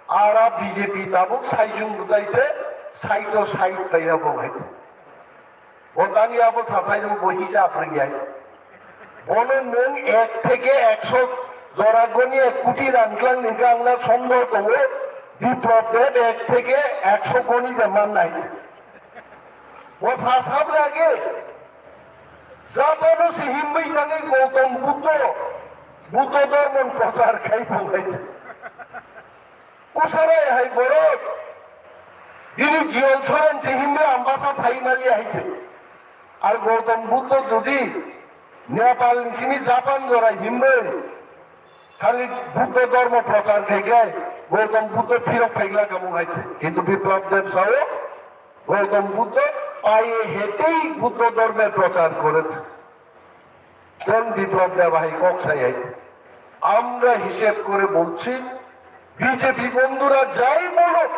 Ara B J P tabuk saijung bwsai se saito sait paira bo hai. Bo tani abo sasai rok bo hisab rwya. Bono nwng ek theke ekso jora goni ek koti rang tlang ni ang na sondor tongo. Biplab Deb ek theke ekso goni je mannai. Bo sasab lage. Japano se himwi thangwi Gautam Buddho, Buddho dhormo prochar khai phunai. Kusarai hai borok bini jiyon soron se himwi Ambasa phai mali hai se. Ar Gautam Buddho jodi Nepal ni simi Japan jora himwi khali Buddho dhormo prochar khai khai Gautam Buddho phirok phaigla kamung hai se. Kintu Biplab Deb sao Gautam Buddho paye hetei Buddho dhormo prochar koreche. Chwng Biplab Deb hai kok sai hai. আমরা হিসেব করে বলছি, বিজেপি বন্ধুরা যাই বলুক,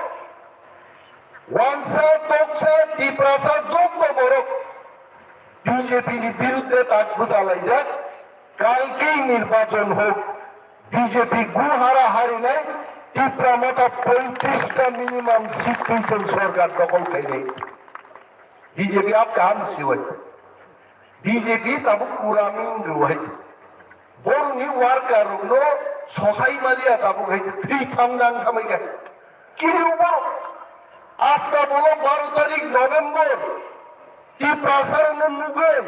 ওয়ানসা, তকসা, তিপ্রাসা যত বড় বিজেপি বিরুদ্ধে তাক বুঝালাই যাক, কালকেই নির্বাচন হোক, বিজেপি গু হারাহারি নাই, তিপ্রা মথা পঁয়ত্রিশটা মিনিমাম সিট পেয়েছেন সরকার দখল খাইলে। বিজেপি আপ কাহাম সিওয়াই। বিজেপি তাবু কুরামিন রুয়াই। বরনি ওয়ার্কার রুগনো সসাই মালিয়া তাবু খাই থ্রি থাম নাং থামাই গাই। কিনি উপর আজকা বলো বারো তারিখ নভেম্বর। তিপ্রাসার মুগেন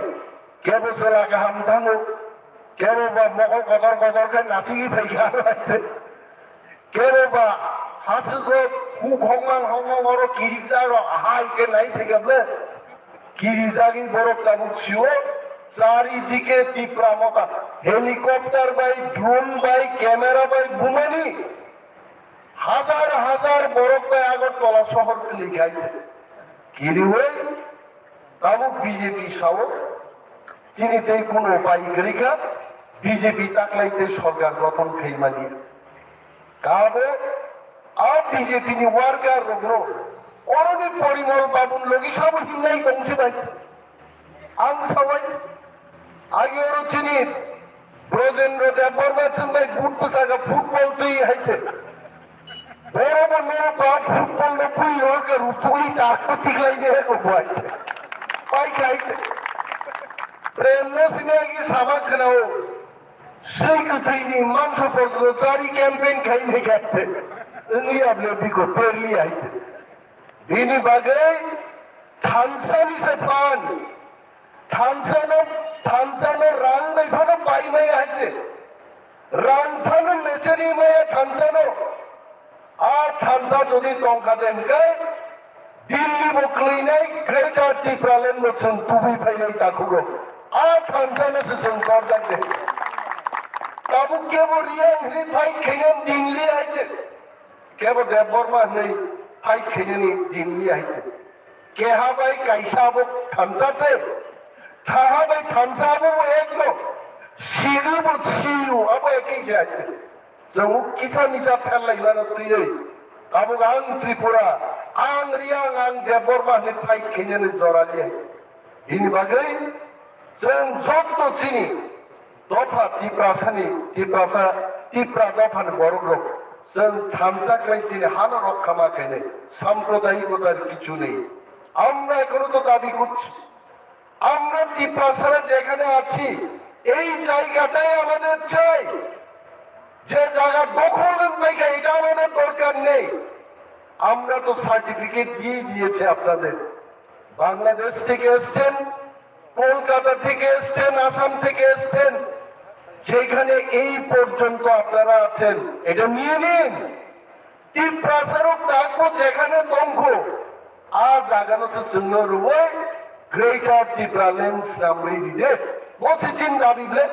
কেবো সেলা গাহাম থামো। Kebo ba mokol kotor kotor khe nasigi phaikha. Kebo ba hasugo huk hongmang hongmang oro kirijak rok hai khe nai phaikha ble. Kirijagwi borok tabuk sio. Charidike Tipra Motha helicopter bai, drone bai, camera bai bumani hajar hajar borok bai Agartala sohor kwlwi khai. Kiriwi Tabuk B J P sao, chini tei kuno upai kwrwi kha, B J P taklai tei sorkar gothon khaimani. Kabo a B J P ni worker rokno oroni Porimol Babun logi sabo himnai tongsi bai. Ang sawai, agi oro chini Brojendra Debbarma chwng bai but bwsaka football twi hai khe. Boro bo norok ba football no bui rok ke rutui ta ko tiklai ne ko bai. Pai kai. Prem no sini agi sama khnao. Sei kwthwi ni mangso pordo chari campaign khai ne kai. Wngli able biko perli hai. Bini bagwi thansa ni se phan. Thansa no, thansa no rang bai phano bai maya hai se. Rang phano mecheri maya thansa no. A thansa jodi tongkha de hwnkhe Delhi bo kwlwinai Greater Tipraland bo chwng tubui phainai takhugo. A thansa no se chwng torjak de. Tabuk kebo Reang hwnwi fight khainani Delhi hai se. Kebo Debbarma hwnwi fight khainani Delhi hai se. Keha bai kaisa abo thansa se. Thaha bai thansa abo bo ek no. Silu bo silu abo ekhe se hai se. Chwng kisa misa pherlaimano twiwi tabuk ang Tripura, ang Reang, ang Debbarma hwnwi fight khainani jora liya. Bini bagwi chwng joto chini dopha Tiprasani, Tiprasa, Tipra dophani borokrok chwng thansa khlai chini hano rokha ma khainai sampradayikotar kichu nei. Amra ekhono to dabi korchi. আমরা ত্রিপ্রাসারা যেখানে আছি, এই জায়গাটাই আমাদের চাই। যে জায়গা দখল হয়ে গেছে, এটা আমাদের দরকার নেই। আমরা তো সার্টিফিকেট দিয়ে দিয়েছি আপনাদের। বাংলাদেশ থেকে এসছেন, কলকাতা থেকে এসছেন, আসাম থেকে এসছেন, যেখানে এই পর্যন্ত আপনারা আছেন, এটা নিয়ে নিন। Tiprasa rok takbo jekhane tongkho, a jaga no se chwngno rwui Greater Tipraland swnamwi ride. Bo se chini dabi ble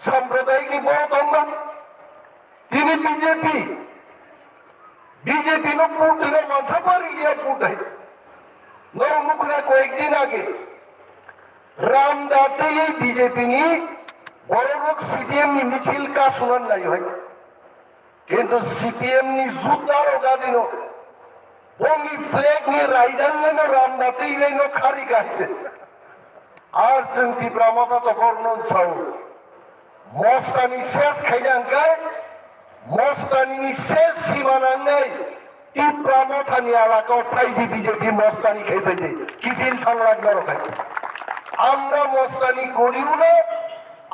sampradayik ni borok tongma. Tini B J P, B J P no vote rwna mansa pari liya vote hai. Norok nukna koyek din age Ramda tei B J P ni borok rok C P M ni michil ka sunan lai hai. Kintu C P M ni juta rok adino bongni flag ni raidang no Ramda twi lai no khari gaise. Ar chwng Tipra Motha to borno sao. Mostani ses khaina hwnkhe, mostani ni ses sima nangnai Tipra Motha ni alaka o phai di B J P mostani khai phai di. Kitin thanglak norok hai. Amra mostani koriu na,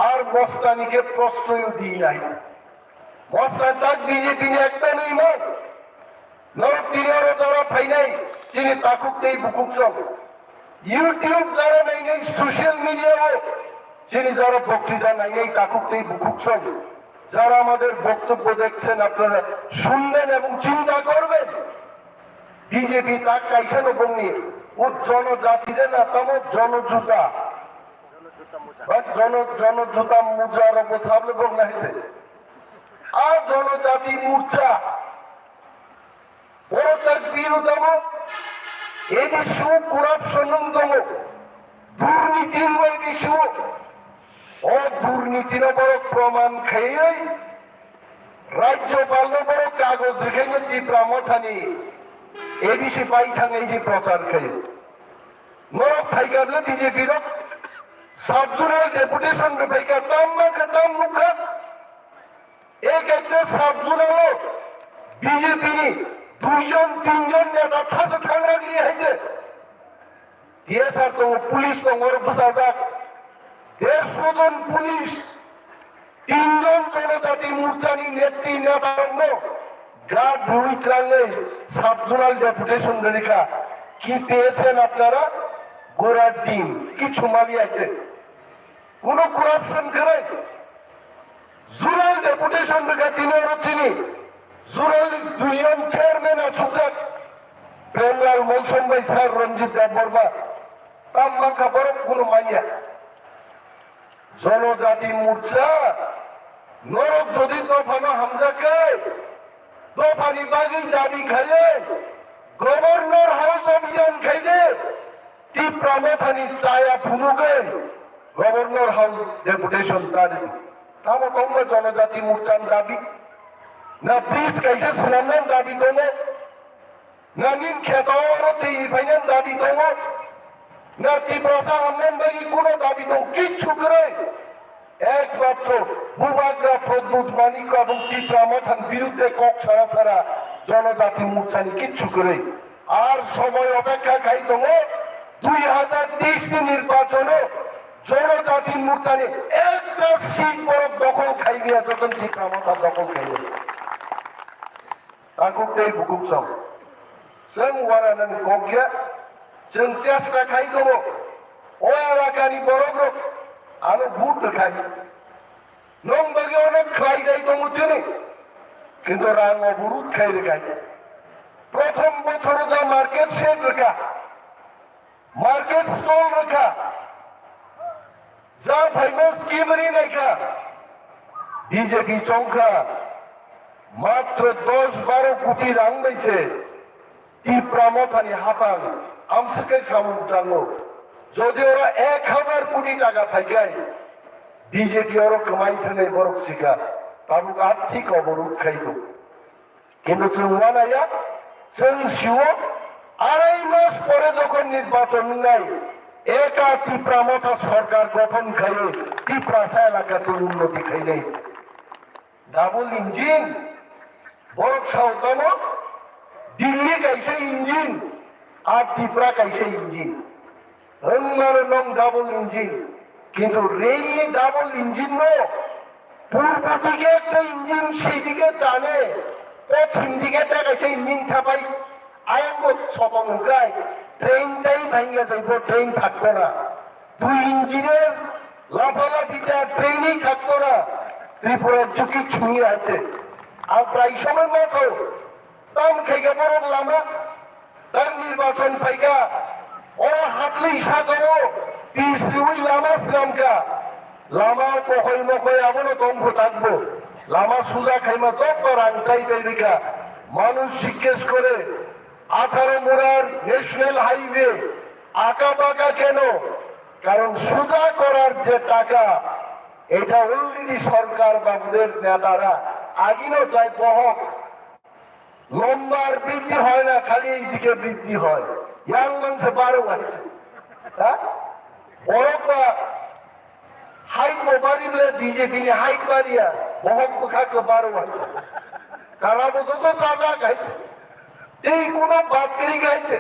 ar mostani ke prosroyu di nai. Mostan tak B J P ni ekta ni imang. Norok tini oro jora phainai chini takhuk tei bukhuk song. YouTube jora nainai social media o chini jora বক্তৃতা nainai takhuk tei bukhuk song. যারা আমাদের বক্তব্য দেখছেন আপনারা শুনবেন এবং চিন্তা করবেন। B J P tak kaisa no bongni o jonojati de na tamo jonojuta. Ba jono, jonojuta muja rok bo sable bong nai de. A jonojati morcha. Borok tak bini tamo A D C o corruption wng tongo. Durniti wng A D C o. O durniti no borok proman khaiwi Rajyopal no borok kagoj rwkhaino Tipra Mothani A D C pai thangwi di prochar khaio. Norok phaikha bwle B J P rok sub zonal deputation rwphaikha, tam mankha, tam nukha. Ek ekta sub zonal o B J P ni duijon, tinjon neta thasa thangrakli hai je. T S R tongo, police tongo, oro bwsajak. Dersho jon police, tinjon jonojati morchani netri netarokno guard rwi twlangwi sub zonal deputation rwkha. কি পেয়েছেন আপনারা? ঘোড়ার ডিম, কিছু মালিয়াছে। কোনো corruption করে zonal deputation rwkha tini oro chini zonal union chairman asukjak Premlal Molsom bai sir Ranjit Debbarma tam mankha borok kunu manya. Jonojati Morcha norok jodi dophano hamjakhe dophani bagwi dabi khaye Governor House obhiyan khaide Tipra Mothani chaya phunugwi Governor House deputation tari. Tamo tongma Jonojati Morchani dabi. Na bridge kaisa swnamnani dabi tongo. Na nin kheto oro twi phainani dabi tongo. Na Tiprasa hamnani bagwi kuno dabi tongo. Kichu kwrwi. Ekmatro Bubagra Pradyut Manik Kabung Tipra Mothani birudde kok sara sara Jonojati Morchani kichu kwrwi. Ar somoy opekkha khai tongo, dui hajar teis ni nirbachono Jonojati Morchani ekta seat borok dokhol khai liya, joto Tipra Motha dokhol khai liya. Takhuk tei bukhuk song. Chwng uananani kok ya, chwng chesta khai tongo, o elakani borokrok ano vote rwkhai. Nwng bagwi onek khlai dai tongo chini, kintu rang o burut khai rwkhai. Prothom bochoro ja market shed rwkha, market stall rwkha, ja phaima scheme ri naikha, B J P chongkha, matro dos baro koti rang bai se Tipra Mothani hapang amswk khe samung tango. Jodi oro ek hazar koti taka phaikhai, B J P oro kwmai thwngnai borok sikha, tabuk arthik oborudh khaido. Kintu chwng uanaya, chwng sio, arai mas pore jokhon nirbachon wngnai, eka Tipra Motha sorkar gothon khaiwi Tiprasa elaka chwng unnoti khainai. Double engine, borok sao tamo, Delhi kaisa engine, ar Tipra kaisa engine. Wngmano nwng double engine, kintu rail ni double engine no purbo dike ekta engine, sei dike tane, pochim dike ta kaisa engine thapai, ayang bo sotom hwnkhe train tai bhangya taibo train thakkona. Dui engine lapha laphi ta train ni thakkona, Tripura juki chungi ase. Ang prai somoi ma sao, tam khaikha borok lama, tam nirbachon phaikha, oro hatli sakao pis riwi lama swnamkha, lama kohoi mokoi abono tongkho takbo, lama suja khaima joto rang chai bai rikha, manush jikkes kore, আঠারো মুরার national highway আঁকা বাঁকা কেন? কারণ সোজা করার যে টাকা, এটা অলরেডি সরকার বাবুদের নেতারা আগিনো চায় বহক। লম্বার বৃদ্ধি হয় না, খালি এইদিকে বৃদ্ধি হয়। ইয়াং মানছে বারো হয়েছে, হ্যাঁ? বড় বা হাইট মোবাইল বিজেপি হাইট বাড়িয়া বহক বখাকে বারো হয়েছে। তারা বলছে তো যা যা খাইছে। Tei kuno bad kwrwi kha se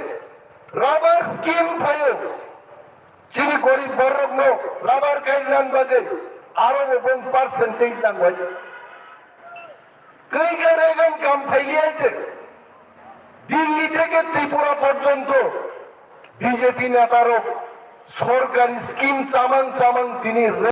rubber scheme phaio, chini gorib borokno rubber kainani bagwi aro bo bong percentage nango hai. Kwrwi kha Reagan kam phailiya se Delhi theke Tripura porjonto B J P netarok sorkari scheme chamang chamang tini